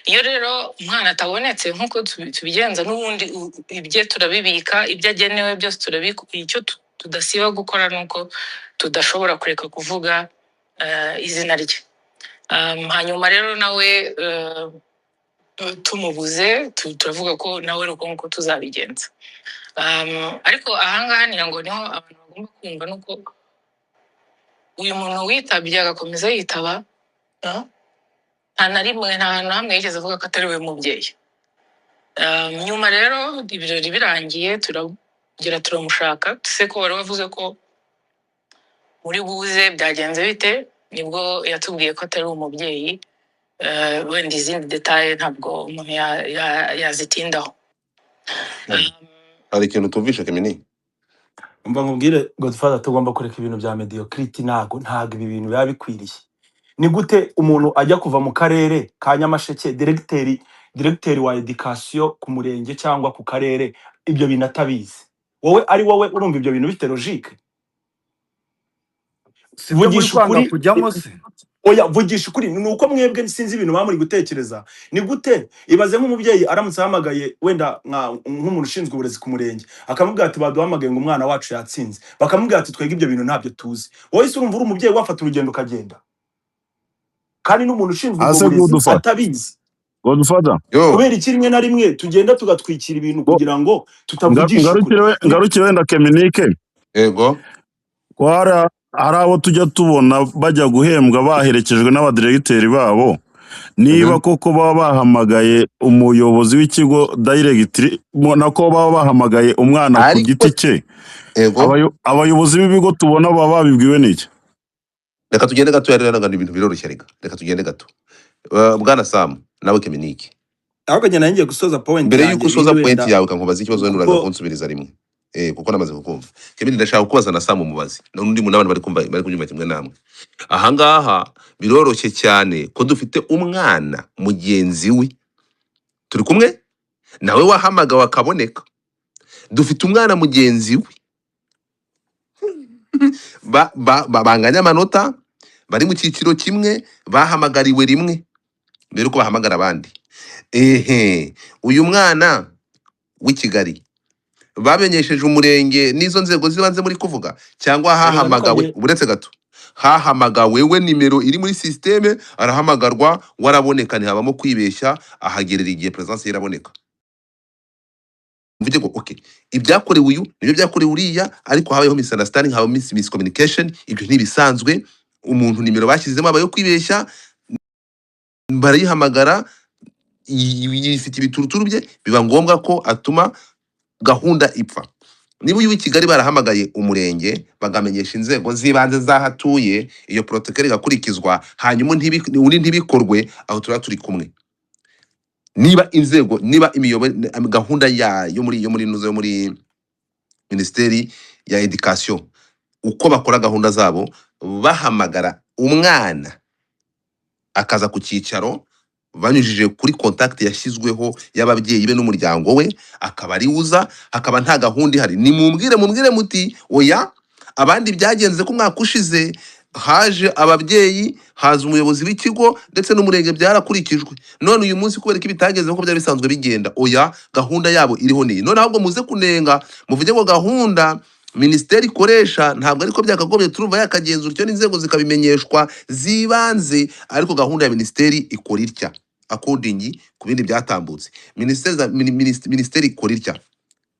Iyo rero umwana atabonetse, nk'uko tubigenza n'ubundi, ibye turabibika, ibyo agenewe byose turabika. Icyo tudasiba gukora ni uko tudashobora kureka kuvuga izina rye. Hanyuma rero nawe tumubuze turavuga ko nawe ari uko nguko tuzabigenza. Ariko ahangaha ngira ngo niho abantu bagomba kumva nuko uyu muntu witabye agakomeza yitaba, nta na rimwe, nta hantu hamwe yigeze avuga ko atari we mubyeyi. Nyuma rero ibirori birangiye turagera turamushaka, tuse ko wari wavuze ko muri buze byagenze bite, nibwo yatubwiye ko atari umubyeyi. Wenda izindi détails ntabwo umuntu yazitindaho. Hari ikintu tumvishe, Kemini? Umva nkubwire, Godfather, tugomba kureka ibintu bya mediocrity. Ntago ibi bintu biba bikwiriye. Ni gute umuntu ajya kuva mu karere ka Nyamasheke, directeur wa education ku murenge cyangwa ku karere, ibyo bintu atabizi? Wowe ari wowe, urumva ibyo bintu bifite logique? Si byo muri Vugisha kwanga ukuri. kujyamo se? Oya, vugisha ukuri. Ni uko mwebwe sinzi ibintu baba muri gutekereza. Ni gute, ibaze nk'umubyeyi aramutse ahamagaye wenda nk'umuntu ushinzwe uburezi ku murenge, akamubwira ati baduhamagaye ngo umwana wacu yatsinze, bakamubwira ati twebwe ibyo bintu ntabyo tuzi. Wowe se urumva uri umubyeyi wafata urugendo ukagenda, kandi n'umuntu ushinzwe ubwo Ase burezi Godfather. atabizi? Godfather. Yo. Kubera iki rimwe na rimwe tugenda tugatwikira ibintu kugira ngo tutavugisha ukuri? Ngarukire wenda Keminike. Yego. Ko hari abo tujya tubona bajya guhembwa baherekejwe n'abadiregiteri babo, niba koko baba bahamagaye umuyobozi w'ikigo directly, nako baba bahamagaye umwana ku Ariko giti cye, Yego. abayobozi b'ibigo tubona baba babibwiwe n'iki? Reka tugende gato rero, ntabwo ibintu biroroshye. Reka tugende gato. Bwana Sam, nawe Keminike. Ahubwo njye nari ngiye gusoza point Mbere yanjye yuko usoza ibindi point wenda yawe, kankubaza ikibazo, wenda uraza kuko kunsubiriza rimwe, kuko namaze kukumva. Kemini, ndashaka kukubaza na Sam umubazi n'undi muntu, n'abantu bari kumva, bari kubyumva kimwe namwe. Ahangaha biroroshye cyane ko dufite umwana mugenzi we turi kumwe nawe wahamagawe akaboneka. Dufite umwana mugenzi we banganya amanota, bari mu cyiciro kimwe, bahamagariwe rimwe mbere yuko bahamagara abandi. Ehe, uyu mwana w'i Kigali bamenyesheje umurenge n'izo nzego z'ibanze muri kuvuga, cyangwa Erega niko hahamagawe njye uretse gato, hahamagawe we nimero iri muri système, arahamagarwa, waraboneka, ntihabamo kwibeshya, ahagerera igihe, presence ye iraboneka. Mvuge ngo okay, ibyakorewe uyu nibyo byakorewe uriya, ariko habayeho misunderstanding, habaho miscommunication, ibyo ntibisanzwe. Umuntu nimero bashyizemo habayeho kwibeshya, barayihamagara, yifite ibituruturu bye, biba ngombwa ko atuma gahunda ipfa. Niba uyu w'i Kigali barahamagaye umurenge, bagamenyesha inzego z'ibanze z'aho atuye, iyo protocole igakurikizwa, hanyuma undi ntibikorwe, aho turaba turi kumwe. Niba inzego, niba gahunda ya yo muri nuzo, yo muri minisiteri ya education, uko bakora gahunda zabo, bahamagara umwana akaza ku cyicaro. Banyujije kuri contact yashyizweho y'ababyeyi be n'umuryango we, akaba ari uza, hakaba nta gahunda ihari. Nimumbwire, mumbwire muti oya, abandi byagenze ko umwaka ushize haje ababyeyi, haza umuyobozi w'ikigo ndetse n'umurenge, byarakurikijwe. None uyu munsi kubera ko ibitagenze nkuko byari bisanzwe bigenda, oya, gahunda yabo iriho niyi. None ahubwo muze kunenga muvuge ngo gahunda minisiteri ikoresha ntabwo ariko byakagombye, turumva yakagenzura icyo n'inzego zikabimenyeshwa z'ibanze, ariko gahunda ya minisiteri ikora itya according ku bindi byatambutse. Minisiteri minisiteri ikora itya,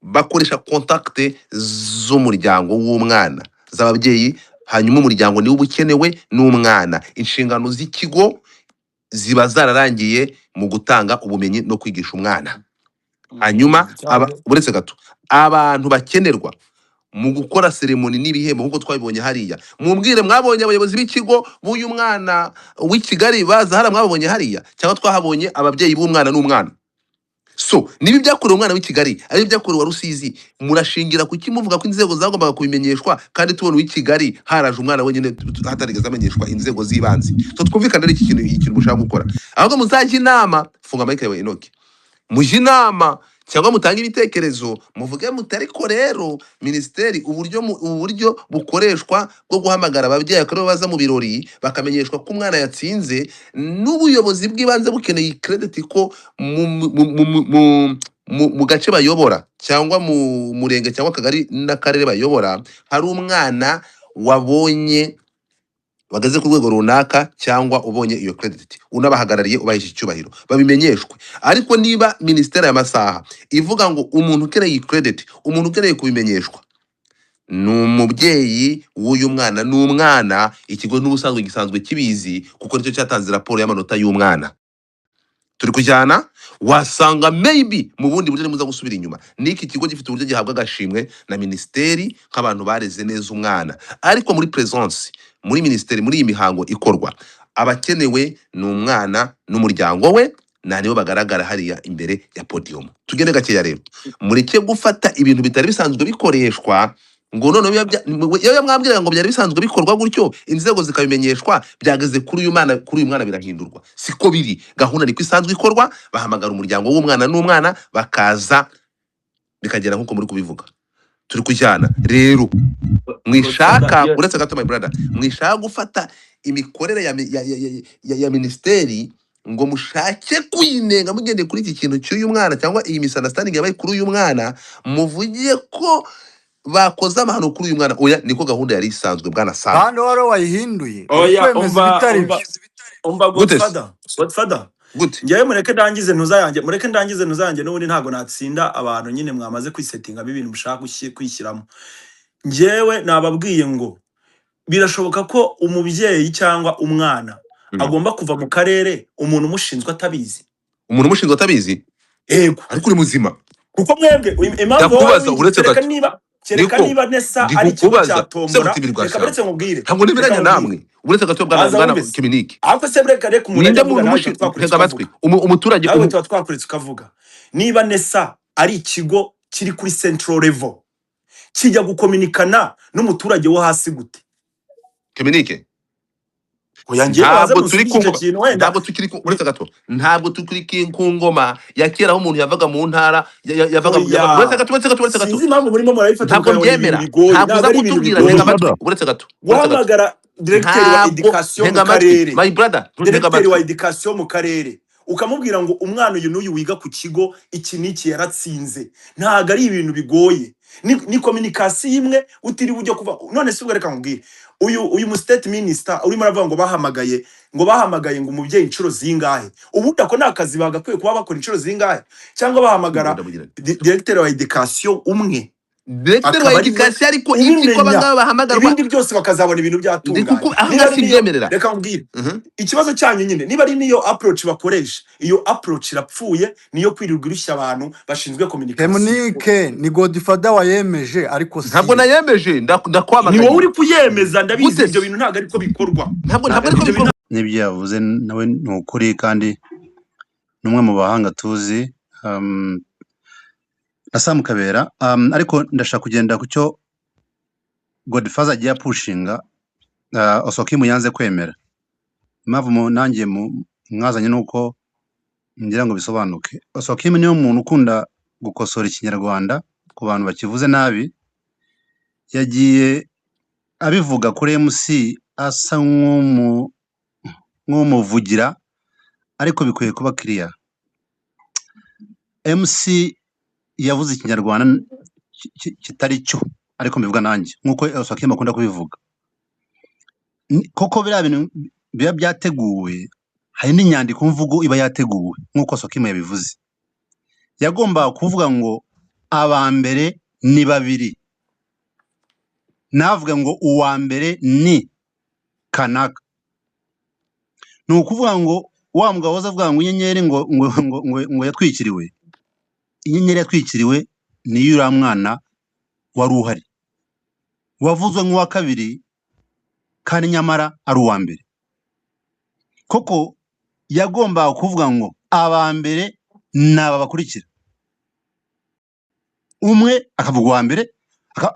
bakoresha contact z'umuryango w'umwana, z'ababyeyi, hanyuma umuryango niwo uba ukenewe n'umwana. Inshingano z'ikigo ziba zararangiye mu gutanga ubumenyi no kwigisha umwana. Hanyuma cyane. Uretse gato, abantu bakenerwa mu gukora ceremony n'ibihembo nk'uko twabibonye hariya, mumbwire, mwabonye abayobozi b'ikigo b'uyu mwana w'i Kigali baza hariya? Mwabonye hariya cyangwa twahabonye ababyeyi b'umwana n'umwana? So niba ibyakorewe umwana w'i Kigali ari ibyakorewe wa Rusizi, murashingira kuki muvuga ko inzego zagombaga kubimenyeshwa, kandi tubona uw'i Kigali haraje umwana wenyine hatarigeze amenyeshwa inzego z'ibanze? So twumvikane ari iki kintu, ikintu mushaka gukora. Ahubwo muzajya inama, funga mic yawe Enoki, mujye inama cyangwa mutange ibitekerezo, muvuge muti ariko rero minisiteri uburyo uburyo bukoreshwa bwo guhamagara ababyeyi akaba aribo baza mu birori bakamenyeshwa ko umwana yatsinze, n'ubuyobozi bw'ibanze bukeneye credit ko mu gace bayobora cyangwa mu murenge cyangwa akagari n'akarere bayobora hari umwana wabonye bageze ku rwego runaka cyangwa ubonye iyo credit, unabahagarariye, ubahesha icyubahiro, babimenyeshwe. Ariko niba minisiteri y'amasaha ivuga ngo umuntu ukeneye iyi credit, umuntu ukeneye kubimenyeshwa ni umubyeyi w'uyu mwana n'umwana, ikigo n'ubusanzwe gisanzwe kibizi kuko nicyo cyatanze raporo y'amanota y'umwana. Turi kujyana, wasanga maybe mu bundi buryo nimuza gusubira inyuma n'iki kigo gifite uburyo gihabwa agashimwe na minisiteri nk'abantu bareze neza umwana, ariko muri presence muri minisiteri, muri iyi mihango ikorwa, abakenewe ni umwana n'umuryango we, nta nibo bagaragara hariya imbere ya podium. Tugende gakeya rero, mureke gufata ibintu bitari bisanzwe bikoreshwa ngo noneho iyo mwambwira ngo byari bisanzwe bikorwa gutyo, inzego zikabimenyeshwa, byageze kuri uyu mwana, kuri uyu mwana birahindurwa. Siko biri, gahunda niko isanzwe ikorwa, bahamagara umuryango w'umwana n'umwana bakaza, bikagera nk'uko muri kubivuga. Turi kujyana rero, mwishaka Godfather, yes. uretse gato my brother, mwishaka gufata imikorere ya minisiteri ngo mushake kuyinenga mugendeye kuri iki kintu cy'uyu mwana cyangwa iyi misunderstanding yabaye kuri uyu mwana, muvugiye ko bakoze amahano kuri uyu mwana. Oya, niko gahunda yari isanzwe, bwana Sam. Kandi wari wayihinduye uri Oya, kwemeza umva ibitari umva byo. Umva. Gute se? Godfather, Godfather, Gute? njyewe mureke ndangize ntuza yanjye, mureke ndangize ntuza yanjye. N'ubundi ntabwo natsinda abantu nyine mwamaze kwisettingamo ibintu mushaka kwishyiramo. Njyewe nababwiye ngo birashoboka ko umubyeyi cyangwa umwana agomba kuva mu karere umuntu umushinzwe atabizi. Umuntu umushinzwe atabizi? Ego. Ariko uri muzima? Kuko mwebwe impamvu wowe Ndakubaza, uretse kereka gato. niba kereka Niko niba nesa ari ikigo ndikukubaza cya se tombora, gutimirwa reka cyane. baretse nkubwire, Ntabwo reka nemeranya nkubwire. namwe. Uretse gato, bwana Baza bwana wumve se. Kiminike. Ahubwo se reka umuntu Ninde ajya avuga, muntu nawe tuba umushinzwe? twakuretse Tega amatwi. ukavuga. Umuturage Nawe tuba twakuretse ukavuga. Niba nesa ari ikigo kiri kuri central level, kijya gukominikana n'umuturage wo hasi gute? Kiminike. Oya, njyewe baze Ntabwo turi musubize ku icyo ngoma, kintu wenda. ntabwo tukiri uretse gato, ntabwo tukiri ku ngoma ya kera aho umuntu yavaga mu ntara yavaga Oya, uretse gato, uretse gato, uretse gato. Sinzi impamvu murimo murabifata Ntabwo mukabona ibintu mbyemera. bigoye. Ntabwo Ntabwo uza ari ibintu kutubwira, bigoye. ntega amatwi. Godfather. Uretse gato, uretse gato. Guhamagara directeur wa Ntabwo education mu ntega amatwi, karere, my brother, ntega directeur wa amatwi. education mu karere, ukamubwira ngo umwana uyu n'uyu wiga ku kigo iki n'iki yaratsinze, ntabwo ari ibintu bigoye. Ni communication imwe utiriwe ujya kuva. None se ubwo reka nkubwire, uyu mu state minister urimo aravuga ngo bahamagaye ngo umubyeyi inshuro zingahe, ubundi ako ni akazi bagakwiye kuba bakora inshuro zingahe, cyangwa bahamagara Ndamugira nti directeur wa education umwe directeur wa akaba ari we education, ariko iki ko ubimenya, abangaba bahamagarwa, ibindi byose bakazabona ibintu ndi byatunganye. kuko aha Niba ngaha ari niyo, simbyemerera. reka nkubwire ikibazo cyanyu nyine, niba ari niyo approach bakoresha, iyo approach irapfuye, niyo kwirirwa irushya abantu bashinzwe communication. Temunike ni Godfather wayemeje, ariko Ntabwo siyo. nayemeje, Ni wowe ndakwamaganye. uri kuyemeza, ndabizi. Gute Ibyo se? bintu ntabwo ariko bikorwa. Ntabwo Ntabwo ariko Ibyo bintu bikorwa. N'ibyo yavuze nawe ni ukuri, kandi ni umwe mu bahanga tuzi, na Sam Kabera. Ariko ndashaka kugenda ku cyo Godfather agiye apushinga, Osokimu yanze kwemera. Impamvu nanjye mwazanye ni uko Ngira ngo bisobanuke. Oswakim niwe muntu ukunda gukosora ikinyarwanda ku bantu bakivuze nabi. Yagiye abivuga kuri MC asa nk'umuvugira, ariko bikwiye kuba clear. MC yavuze ikinyarwanda kitari cyo, ariko mbivuga nanjye nk'uko Oswakim akunda kubivuga. Koko biriya bintu biba byateguwe, hari n'inyandiko mvugo iba yateguwe nk'uko Oswakim yabivuze. Yagombaga kuvuga ngo aba mbere ni babiri, navuga ngo uwa mbere ni kanaka. Ni ukuvuga ngo wa mugabo waza avuga ngo inyenyeri ngo yatwikiriwe, inyenyeri yatwikiriwe ni uriya mwana wari uhari wavuzwe nk'uwa kabiri kandi nyamara ari uwa mbere. Koko yagombaga kuvuga ngo aba mbere ni aba bakurikira, umwe akavuga uwa mbere,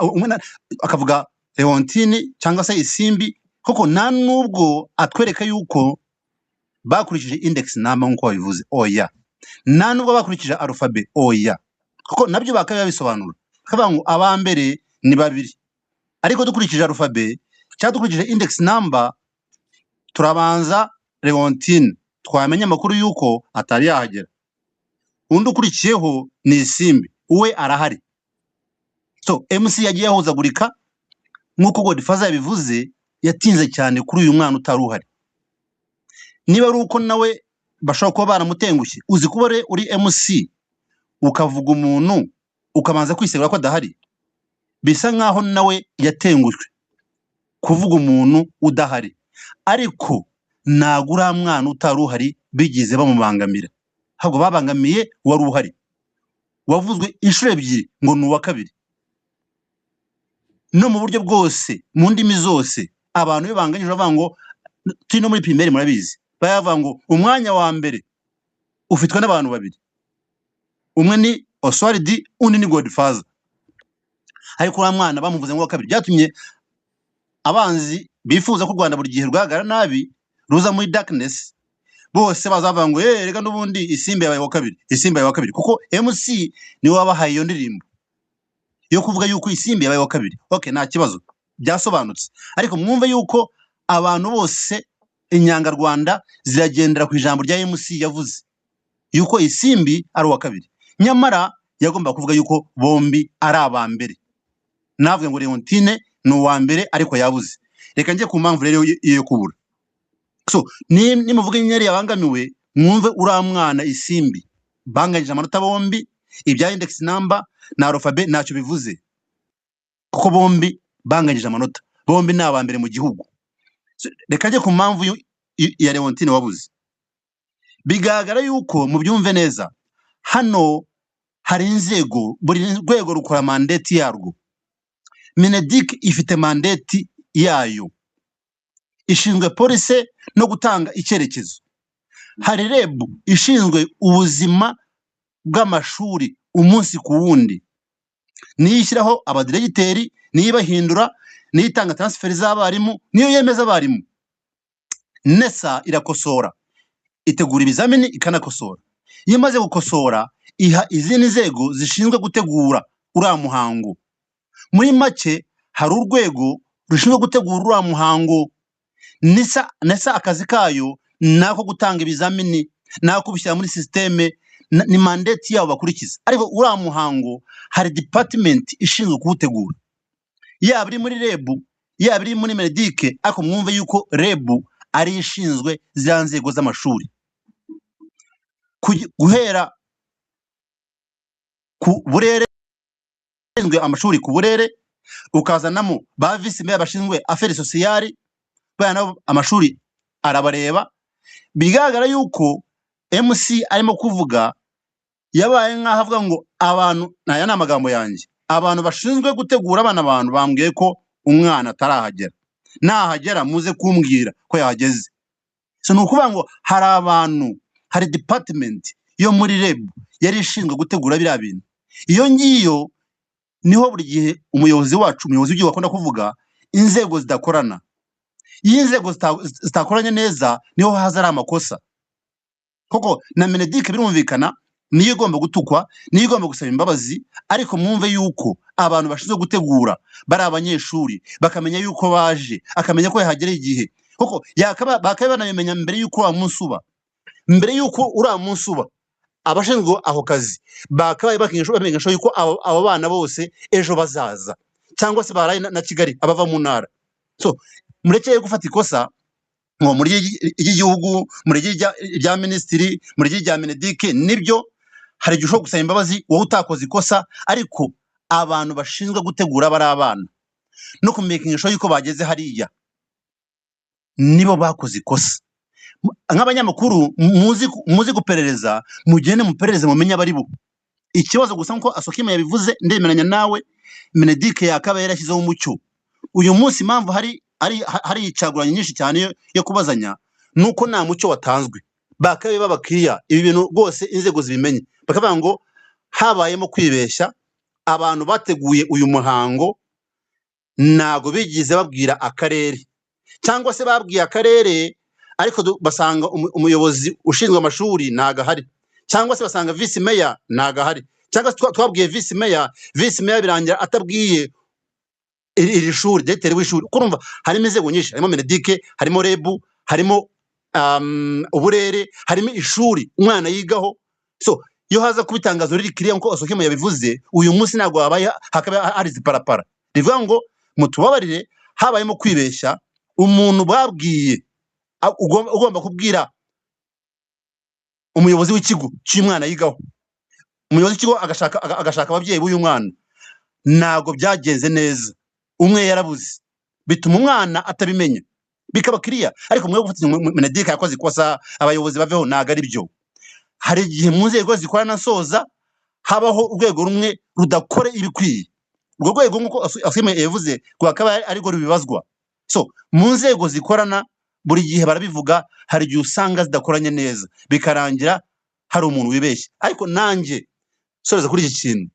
umwe akavuga Leontine cyangwa se Isimbi. Koko nta nubwo atwereka yuko bakurikije index number nk'uko babivuze, oya. Nta nubwo bakurikije alphabet, oya, kuko nabyo bakaba babisobanura bakavuga ngo aba mbere ni babiri, ariko dukurikije alphabet cyangwa dukurikije index number turabanza Leontine, twamenya amakuru y'uko atari yahagera, undi ukurikiyeho ni Isimbi, we arahari. So MC yagiye ahuzagurika nk'uko Godfather yabivuze, yatinze cyane kuri uyu mwana utari uhari. Niba ari uko nawe bashobora kuba baramutengushye, uzi kuba uri MC ukavuga umuntu ukabanza kwisegura ko adahari, bisa nkaho nawe yatengushywe kuvuga umuntu udahari. Ariko ntabwo uriya mwana utari uhari bigize bamubangamira, ahubwo babangamiye uwari uhari wavuzwe inshuro ebyiri ngo ni uwa kabiri. No mu buryo bwose, mu ndimi zose, abantu iyo banganyije bavuga ngo turi no muri primaire murabizi, bayavuga ngo umwanya wa mbere ufitwe n'abantu babiri, umwe ni Oswald undi ni Godfather. Ariko uriya mwana bamuvuze ngo wa kabiri, byatumye abanzi bifuza ko u Rwanda buri gihe rwahagarara nabi ruza muri darkness, bose bazavuga ngo reka n'ubundi Isimbi yabaye wa kabiri, Isimbi yabaye wa kabiri, kuko MC niwe wabahaye iyo ndirimbo yo kuvuga yuko Isimbi yabaye wa kabiri. Okay, nta kibazo, byasobanutse. Ariko mwumve yuko abantu bose inyangarwanda ziragendera ku ijambo rya MC yavuze yuko Isimbi ari uwa kabiri, nyamara yagomba kuvuga yuko bombi ari aba mbere. Navuga ngo Leontine ni uwa mbere ariko yabuze. Reka njye ku mpamvu rero yo kubura. So nimuvuga inyenyeri yabangamiwe, mwumve uriya mwana Isimbi banganyije amanota bombi, ibya index number na alphabet ntacyo bivuze kuko bombi banganyije amanota, bombi ni aba mbere mu gihugu. So, reka njye ku mpamvu ya Leontine wabuze. Bigaragara yuko mubyumve neza, hano hari inzego, buri rwego rukora mandate yarwo. Mineduc ifite mandate yayo, ishinzwe policy no gutanga icyerekezo. Hari REB ishinzwe ubuzima bw'amashuri umunsi ku wundi, niyo ishyiraho abadiregiteri, niyo ibahindura, niyo itanga transfer z'abarimu, niyo yemeza abarimu. NESA irakosora, itegura ibizamini ikanakosora. Iyo imaze gukosora iha izindi nzego zishinzwe gutegura uriya muhango. Muri make hari urwego rushinzwe gutegura uriya muhango. NESA akazi kayo ni ako gutanga ibizamini, ni ako kubishyira muri système, ni mandate yabo bakurikiza. Ariko uriya muhango hari department ishinzwe kuwutegura, yaba iri muri REB, yaba iri muri Mineduc. Ariko mwumve yuko REB ari ishinzwe ziriya nzego z'amashuri. Guhera ku burere, ishinzwe amashuri ku burere, ukazanamo ba vice mayor bashinzwe affaires sociales, baya nabo amashuri arabareba. Bigaragara yuko MC arimo kuvuga yabaye nk'aho avuga ngo abantu, aya ni amagambo yanjye, abantu bashinzwe gutegura abana, abantu bambwiye ko umwana atarahagera, nahagera muze kumbwira ko yahageze. So ni ukuvuga ngo hari abantu, hari department yo muri REB yari ishinzwe gutegura biriya bintu. Iyo ngiyo niho buri gihe umuyobozi wacu, umuyobozi w'igihugu akunda kuvuga inzego zidakorana. Iyo inzego zitakoranye neza niho haza ari amakosa. Koko na Mineduc birumvikana niyo igomba gutukwa, niyo igomba gusaba imbabazi, ariko mwumve yuko abantu bashinzwe gutegura bari abanyeshuri, bakamenya yuko baje, akamenya ko yahagereye igihe, koko yakaba bakaba banabimenya mbere yuko wa munsi uba, mbere yuko uriya munsi uba, abashinzwe ako kazi bakabaye bamenyesha yuko abo bana bose ejo bazaza, cyangwa se baraye na Kigali abava mu ntara. So murekeye gufata ikosa ngo muri iry'igihugu, muri irya minisitiri, muri irya Mineduc. Nibyo, hari igihe ushobora gusaba imbabazi wowe utakoze ikosa, ariko abantu bashinzwe gutegura bari abana no kumenyesha yuko bageze hariya nibo bakoze ikosa. Nk'abanyamakuru muzi guperereza, mugende muperereze mumenye abari bo. Ikibazo gusa nkuko Asokima yabivuze, ndemeranya nawe, Mineduc yakaba yarashyizeho umucyo. Uyu munsi impamvu hari icaguranye nyinshi cyane yo kubazanya nuko nta mucyo watanzwe. Bakabe babakiriya ibi bintu rwose inzego zibimenye, bakavuga ngo habayemo kwibeshya, abantu bateguye uyu muhango ntago bigize babwira akarere, cyangwa se babwiye akarere ariko basanga umuyobozi ushinzwe amashuri ntago ahari, cyangwa se basanga vice mayor ntago ahari, cyangwa se twabwiye vice mayor, vice mayor birangira atabwiye iri shuri, directeur w'ishuri. Kuko urumva harimo inzego nyinshi, harimo Mineduc, harimo REB, harimo uburere, harimo ishuri umwana yigaho. So iyo haza kuba itangazo riri clear nkuko Osokimo yabivuze, uyu munsi ntabwo habaye hakaba hari iziparapara rivuga ngo mutubabarire, habayemo kwibeshya, umuntu babwiye ugomba kubwira umuyobozi w'ikigo cy'umwana yigaho, umuyobozi w'ikigo agashaka ababyeyi b'uyu mwana, ntabwo byagenze neza, umwe yarabuze, bituma umwana atabimenya, bikaba clear. Ariko mwe gufata Mineduc yakoze ikosa, abayobozi baveho, ntabwo ari byo. Hari igihe mu nzego zikorana nsoza habaho urwego rumwe rudakora ibikwiye, urwo rwego nk'uko Asime yavuze rwakaba arirwo rubibazwa. So mu nzego zikorana buri gihe barabivuga, hari igihe usanga zidakoranye neza bikarangira hari umuntu wibeshye. Ariko nanjye soreza kuri iki kintu,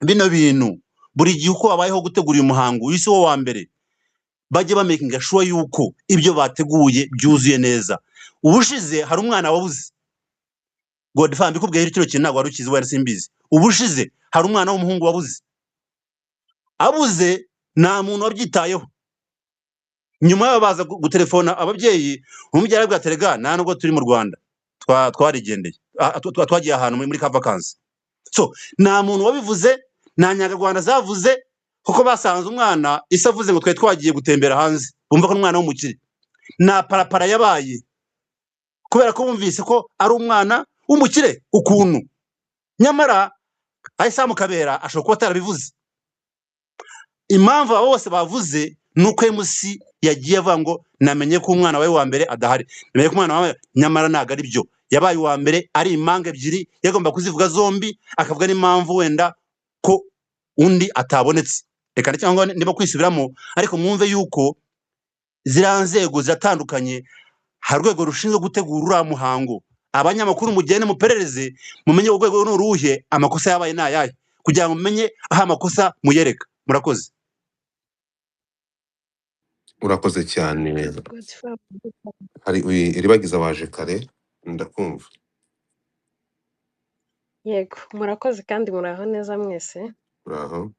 bino bintu buri gihe uko habayeho gutegura uyu muhango, uyu si wo wa mbere, bajye bamakinga sure yuko ibyo bateguye byuzuye neza. Ubushize hari umwana wabuze, Godfather mbikubwiye kino kintu ntabwo wari ukizi, wari simbizi. Ubushize hari umwana w'umuhungu wabuze, abuze nta muntu wabyitayeho. Nyuma yabo baza gutelefona ababyeyi, umubyeyi arabwira ati rega nta nubwo turi mu Rwanda, twarigendeye, twagiye ahantu muri ka vacances. So nta muntu wabivuze, nta nyarwanda zavuze, kuko basanze umwana isi avuze ngo twari twagiye gutembera hanze, bumva ko umwana w'umukire. Nta parapara yabaye kubera ko bumvise ko ari umwana w'umukire ukuntu, nyamara Sam Kabera ashobora kuba atarabivuze. Impamvu abo bose bavuze ni uko MC yagiye avuga ngo namenye ko umwana wawe wa mbere adahari, namenye ko umwana wawe, nyamara ntabwo ari byo. Yabaye uwa mbere ari impanga ebyiri, yagomba kuzivuga zombi, akavuga n'impamvu wenda ko undi atabonetse. Reka cyangwa niba kwisubiramo, ariko mwumve yuko ziriya nzego ziratandukanye. Hari urwego rushinzwe gutegura uriya muhango, abanyamakuru mugende muperereze mumenye urwego ni uruhe, amakosa yabaye ni ayahe, kugira ngo mumenye aho amakosa muyereka. Murakoze. Urakoze cyane. Hari Iribagiza waje kare, ndakumva. Yego, murakoze kandi muraho neza mwese. Uraho.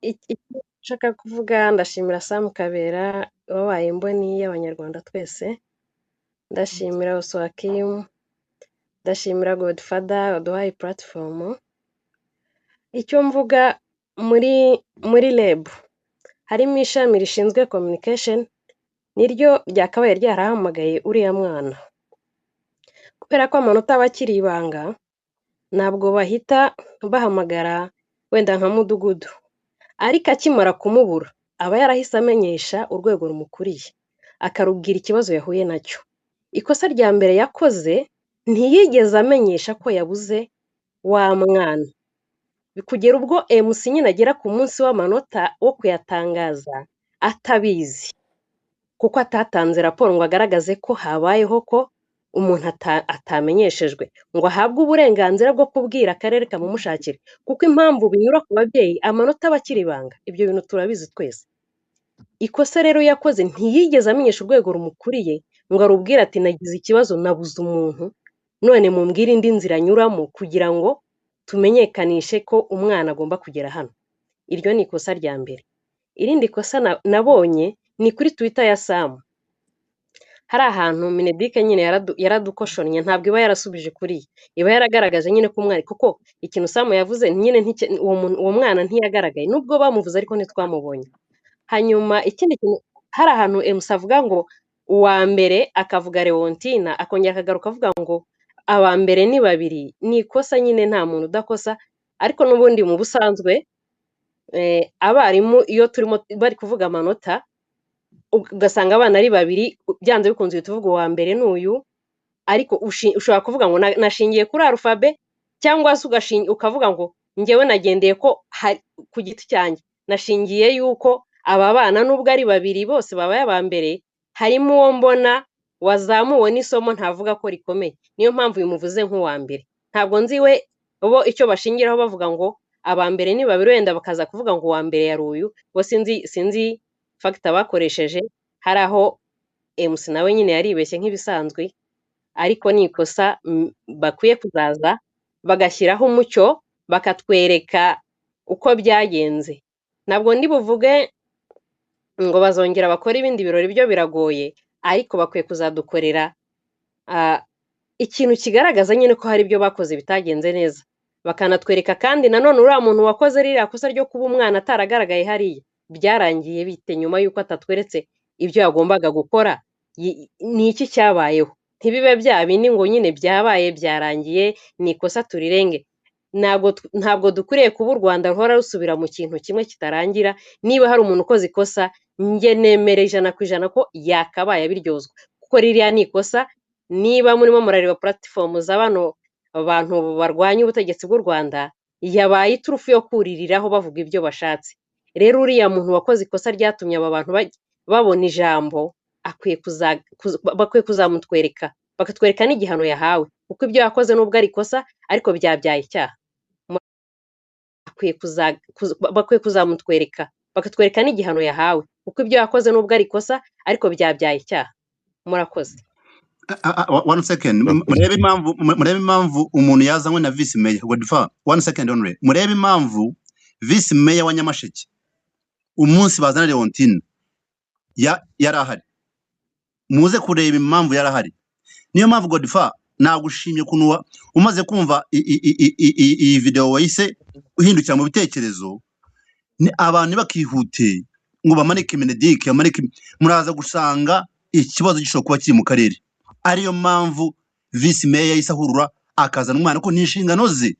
Icyo nshaka kuvuga, ndashimira Sam Kabera wabaye imboni y'Abanyarwanda twese, ndashimira Oswakim, ndashimira Godfather waduhaye platform. Icyo mvuga muri REB harimo ishami rishinzwe communication, niryo ryakabaye ryarahamagaye uriya mwana, kubera ko amanota aba akiri ibanga, ntabwo bahita bahamagara wenda nka mudugudu, ariko akimara kumubura aba yarahise amenyesha urwego rumukuriye, akarubwira ikibazo yahuye nacyo. Ikosa rya mbere yakoze, ntiyigeze amenyesha ko yabuze wa mwana, kugera ubwo MC nyine agera ku munsi w'amanota wo kuyatangaza atabizi, kuko atatanze raporo ngo agaragaze ko habayeho ko umuntu atamenyeshejwe, ngo ahabwe uburenganzira bwo kubwira akarere kamumushakira, kuko impamvu binyura ku babyeyi, amanota aba akiri ibanga, ibyo bintu turabizi twese. Ikosa rero yakoze, ntiyigeze amenyesha urwego rumukuriye ngo arubwire ati nagize ikibazo nabuze umuntu, None mumbwire indi nzira anyuramo kugira ngo tumenyekanishe ko umwana agomba kugera hano. Iryo ni ikosa rya mbere. Irindi kosa nabonye ni kuri Twitter ya Sam. Hari ahantu Mineduc nyine yaradukoshonnye, ntabwo iba yarasubije kuriya, iba yaragaragaje nyine ko umwana, kuko ikintu Sam yavuze nyine uwo mwana ntiyagaragaye, nubwo bamuvuze ariko ntitwamubonye. Hanyuma ikindi kintu, hari ahantu MC avuga ngo uwa mbere akavuga Leontina, akongera akagaruka avuga ngo aba mbere ni babiri. Ni ikosa nyine, nta muntu udakosa, ariko n'ubundi mu busanzwe abarimu iyo turimo bari kuvuga amanota ugasanga abana ari babiri, byanze bikunze uhita uvuga uwa mbere ni uyu, ariko ushobora kuvuga ngo nashingiye kuri arufabe, cyangwa se ukavuga ngo njyewe nagendeye ko ku giti cyanjye nashingiye yuko aba bana nubwo ari babiri bose babaye aba mbere, harimo uwo mbona wazamuwe n'isomo ntavuga ko rikomeye, niyo mpamvu bimuvuze nk'uwa mbere. Ntabwo nzi we bo icyo bashingiraho bavuga ngo aba mbere ni babiri, wenda bakaza kuvuga ngo uwa mbere yari uyu, bo sinzi fagita bakoresheje. Hari aho MC nawe nyine yaribeshye nk'ibisanzwe, ariko ni ikosa bakwiye kuzaza bagashyiraho umucyo, bakatwereka uko byagenze. Ntabwo ndi buvuge ngo bazongera bakore ibindi birori, byo biragoye, ariko bakwiye kuzadukorera ikintu kigaragaza nyine ko hari ibyo bakoze bitagenze neza, bakanatwereka kandi nanone uriya muntu wakoze ririya kosa ryo kuba umwana ataragaragaye hariya byarangiye bite nyuma y'uko atatweretse ibyo yagombaga gukora, ni iki cyabayeho? Ntibibe bya bindi ngo nyine byabaye byarangiye, ni ikosa turirenge. Ntabwo dukwiriye kuba u Rwanda ruhora rusubira mu kintu kimwe kitarangira. Niba hari umuntu ukoze ikosa, njye nemere 100% ko yakabaye abiryozwa, kuko ririya ni ikosa. Niba murimo murareba platform za bano bantu barwanya ubutegetsi bw'u Rwanda, yabaye iturufu yo kuririraho bavuga ibyo bashatse. Rero uriya muntu wakoze ikosa ryatumye aba bantu babona ijambo, bakwiye kuzamutwereka, bakatwereka n'igihano yahawe, kuko ibyo yakoze nubwo ari ikosa ariko byabyaye icyaha. Bakwiye kuzamutwereka, bakatwereka n'igihano yahawe, kuko ibyo yakoze nubwo ari ikosa ariko byabyaye icyaha. Murakoze. One second, murebe impamvu umuntu yazanywe na vice mayor Godfa. One second only. Murebe impamvu vice mayor wa Nyamasheke umunsi bazana Leontine yari ahari. Muze kureba impamvu yari ahari. Niyo mpamvu Godfa nagushimye ukuntu umaze kumva iyi video wahise uhindukira mu bitekerezo, ni abantu bakihute ngo bamanike Mineduc, bamanike, muraza gusanga ikibazo gishobora kuba kiri mu karere. Ariyo mpamvu vice mayor yahise ahurura akazana umwana, ko ni inshingano ze